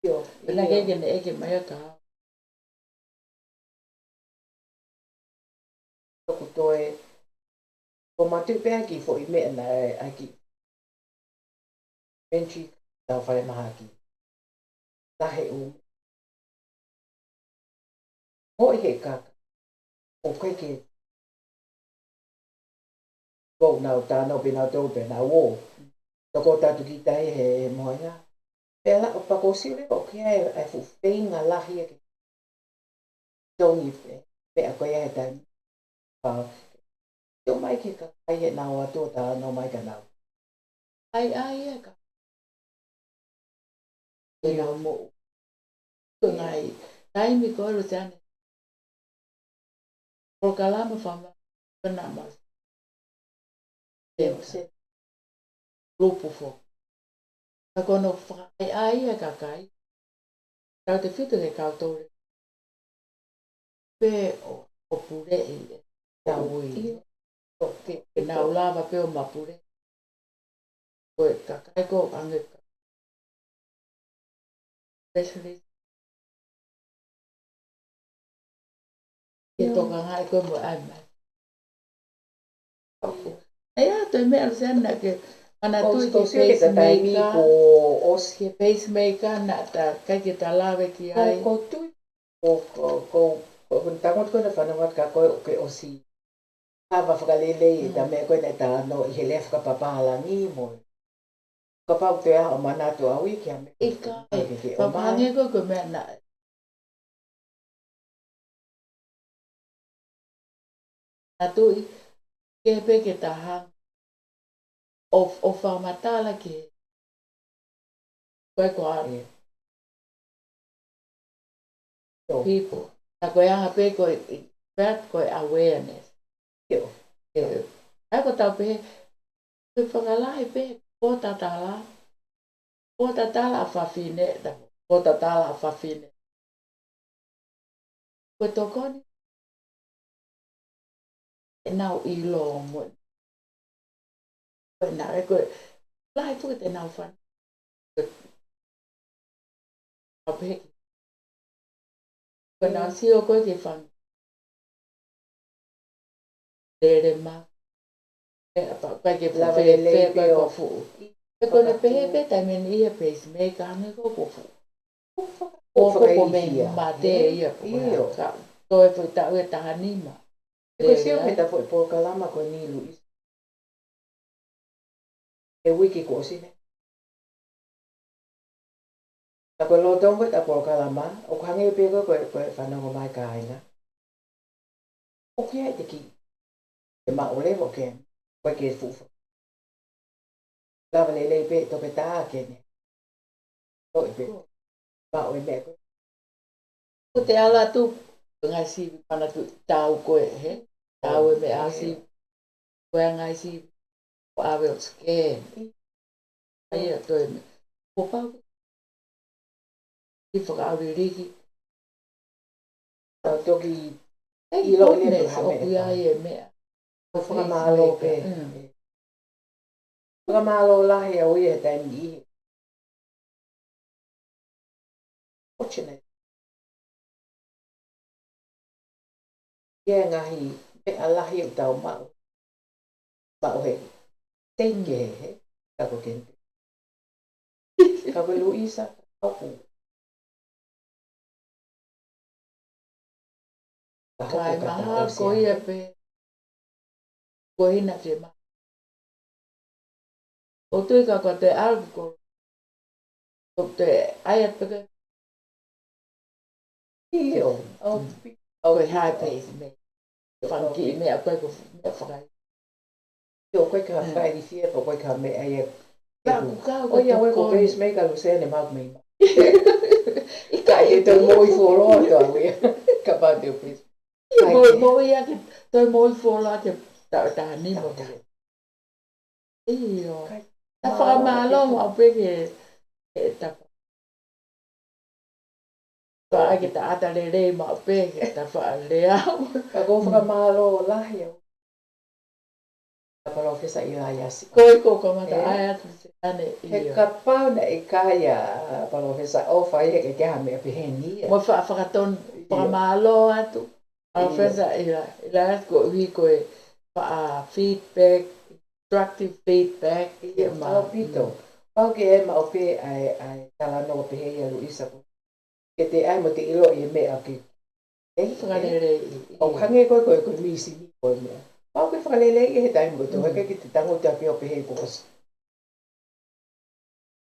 ʻIo, pena ke ke ne ʻeke mai ʻa ka. Toku toe. Ko matu pē ʻaki foʻi meʻa naʻe ʻaki. Penti tau fale mahaki. Tahe u. Hoʻi he kaka. ʻO keke. Ko nau tano pē nau tau pē nau ō. Toko tatu kita he, he moenga. Pea la ʻo pako sio leva ʻoku ʻi ai e fuʻu feinga lahi ake. Tongi pē, pea ko ia he taimi. Pau. Tō mai ki he kakai he nau atu ʻo talanoa mai ka nau. ʻAi, ʻai, e ka. E nau moʻu. Ko e ngaahi, taimi ko e Luseane. Polokalama fama, ko e na mau. Em se. Lupu fo. Ka ko hono fakaʻaiʻai e kakai. Tau te fitu ke kau tole. Pe ʻo, ʻo puleʻi e. Tau ui. ʻIo. Ke, ke nau lava pē ʻo mapule. Ko e kakai ko ange ka. Specialist. Ke tokangaʻi ko e mo ʻai mai. ʻE ʻa, toe meʻa Luseane ke manatuʻi ke pacemaker, ko ʻosi ke pacemaker naʻa ta kai ke ta lave ki ai. Ko tui, ko, ko, ko, ko, ko, ko, tango ko na fanongo ka ko ke ʻosi. Kava fakalelei e ta meʻa ko e na ta no ʻi he lea fakapapālangi mo. Kapau te a ʻo manatu au i ki a meʻa. ʻIkai, ke, ke ʻomai. Papange ko ko meʻa na. Atu i, ke pe ke taha. ʻO, ʻo fakamatala ke. Ko e ko a. ʻIo. People. Ta ko e anga pē ko e, that ko e awareness. ʻIo. ʻIo. ʻA ko tau pē, pē fakalahi pē, ko tatala. Ko tatala ʻa fafine, ta ko tatala ʻa fafine. Ko e tokoni. ʻE nau ʻilo mo. Ko e na, e ko e, lahi fuka te nau fan. Ko e, a peheki. Ko e nau sio ko e ke fan. Lele ma. E, apa, kai ke lava fe, lelei fe, pē kai ʻo ko fuʻu. E ko ne pehē pē taimi ni ia pacemaker ange ko ko fuʻu. Ko ko ko me mate ia pē. ʻIo. Ka, toe foʻi taʻu ʻe taha nima. E ko sio me ta foʻi polokalama ko e nilu i. E uike ko ʻosi ne. Ta ko e loto ko e ta polokalama, ʻoku hangē pē ko e, ko e, ko e fanongo mai kāinga. ʻOku ʻi ai te ki. Te maʻu levo ke, ko e ke fufa. Lava lelei pē toke tā ke ne. Ko e pē. Maʻu e meʻa ko e. Ko te ala tu, ko e ngaahi sivi pana tu tau ko e he. Tau e meʻa sivi. Ko e ngaahi sivi. Ko ʻave ʻo scan. ʻA ia toe meʻa. Ko pau. I fakaʻaviliki. Tau toki ʻilo le goodness, ʻoku ʻi ai e meʻa. Ko fakamālō pē. Mm. Fakamālō lahi au ia he taimi ʻi he. Fortunate. Ia ngaahi meʻa lahi ʻoku tau maʻu. Maʻu he. Thank you, he. Ka ko Kente. Ka ko Luisa, ka ko. Ka hoko Kai ka maha taʻosi ko ia pē. Ko hina fie ma. ʻO tui ka ko te ʻalu ko. Ko te ʻai atu pē. ʻIo. ʻO pi-, ʻo ko e high pace me. Fanga kiʻi meʻa ko e ko meʻa fakai. ʻIo, ko e ka fakai fie, ko e ka meʻa ia. Ka ku kau ʻo ia ko e ko tokoni. Pacemaker Luseane mau mei. ʻIkai e tau moʻui fuoloa tau ia. Ka pau te pacemaker. Moʻui, moʻui ake, tau moʻui fuoloa ake ta, ta ni mo te. ʻIo. Kai. Ta fakamālō maʻu pē ke, ke ta. Faʻa ke ta ʻata lelei maʻu pē ke ta faʻa lea. Ka ko fakamālō lahi au. Ka Palōfesa ʻIlaiasi. Ko e ko kamata ʻai atu se ane. He ʻio. Kapau naʻe ʻikai ʻa Palōfesa ʻofa ia ke ke ha meʻa pehē ni ia. Mo faʻa fakatonu, fakamālō atu. Palōfesa ʻIla, ʻIlaiasi ko ui ko e faʻa feedback, constructive feedback. ʻIo, ʻio, ma. Pau pito. Pau ke ʻai maʻu pē ʻa e, ʻa e talanoa pehē ia Luisa ko. Ke te ʻai mo te ʻilo ʻi he meʻa ke. ʻEi, fakaleleiʻi. ʻO hangē ko e, ko e, ko e misi ni ko e meʻa. Pau ke fakaleleiʻi he taimi ko e tō, he ke te tango te apio pehē ko kasi.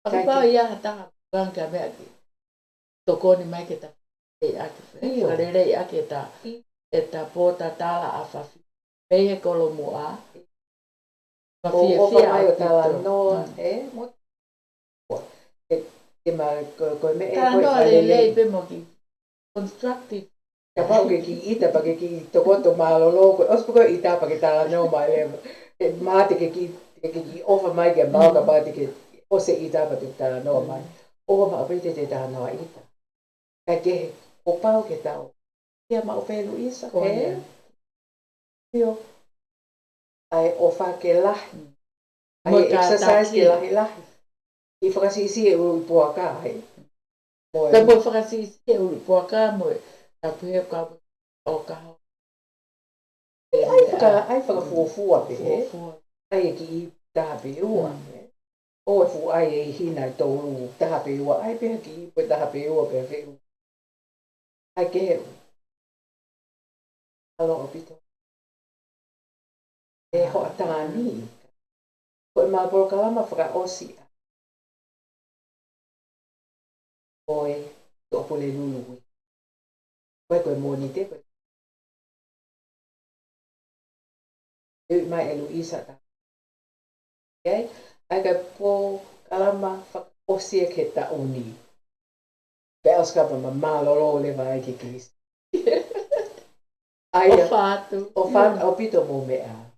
Ka ko pau ia ha taha kanga ka meʻa ki. Tokoni mai ke ta. ʻEi ake. ʻIo. Fakaleleiʻi ake ta. ʻI. E ta pō ta tala ʻa fafi. Pei he kolomuʻa. Ka ʻoku fiefia ʻofa mai ʻo ʻaupito. Talanoa, ē, mo. Ke, ke ma, ko, ko e meʻa ʻe ko e talanoa fakalelei. Lelei pē mo ki constructive. Kapau ke kiʻi ʻita pea ke kiʻi tokoto mālōlō, ko e ʻosi pē ko e ʻita pea ke talanoa mai leva. He mā te ke kiʻi, te ke kiʻi ʻofa mai ke mau kapau te ke ʻosi ʻita pea te talanoa mai. ʻOua maʻu pē te te talanoa ʻita. Kae kehe, kuo pau ke tau. Ia maʻu pē Luisa, ko ia. ʻIo. ʻAi ʻofa ke lahi. ʻAi mo e exercise kātaki. Ke lahi lahi. ʻI fakasiʻisiʻi e ʻulu ʻi puaka, ʻai. Mo e. Pea mo e fakasiʻisiʻi e ʻulu ʻi puaka, mo e. Tapu he ka ʻo ka. ʻAi faka-, ʻai fakafuofua pē, ē? Fuofua. ʻAi e kiʻi taha pē ua, ē? ʻO e fuʻu ʻai e hina ʻe tolu, taha pē ua, ʻai pē ha kiʻi ipu ʻe taha pē ua pē feʻu. ʻAi kehe. ʻAlo ʻaupito. E hoʻatā ni. Ko e mau polokalama fakaʻosi. Ko e Tuʻapulelulu. Ko e, ko e Mōnite, ko e. ʻEi mai e Luisa ta. ʻEi, ʻai ka polokalama fakaʻosi ʻe he taʻu ni. Pea ʻosi ka ma mālōlō leva ai ke kisi. ʻAi, ʻofa atu. ʻOfa atu, ʻaupito mo meʻa.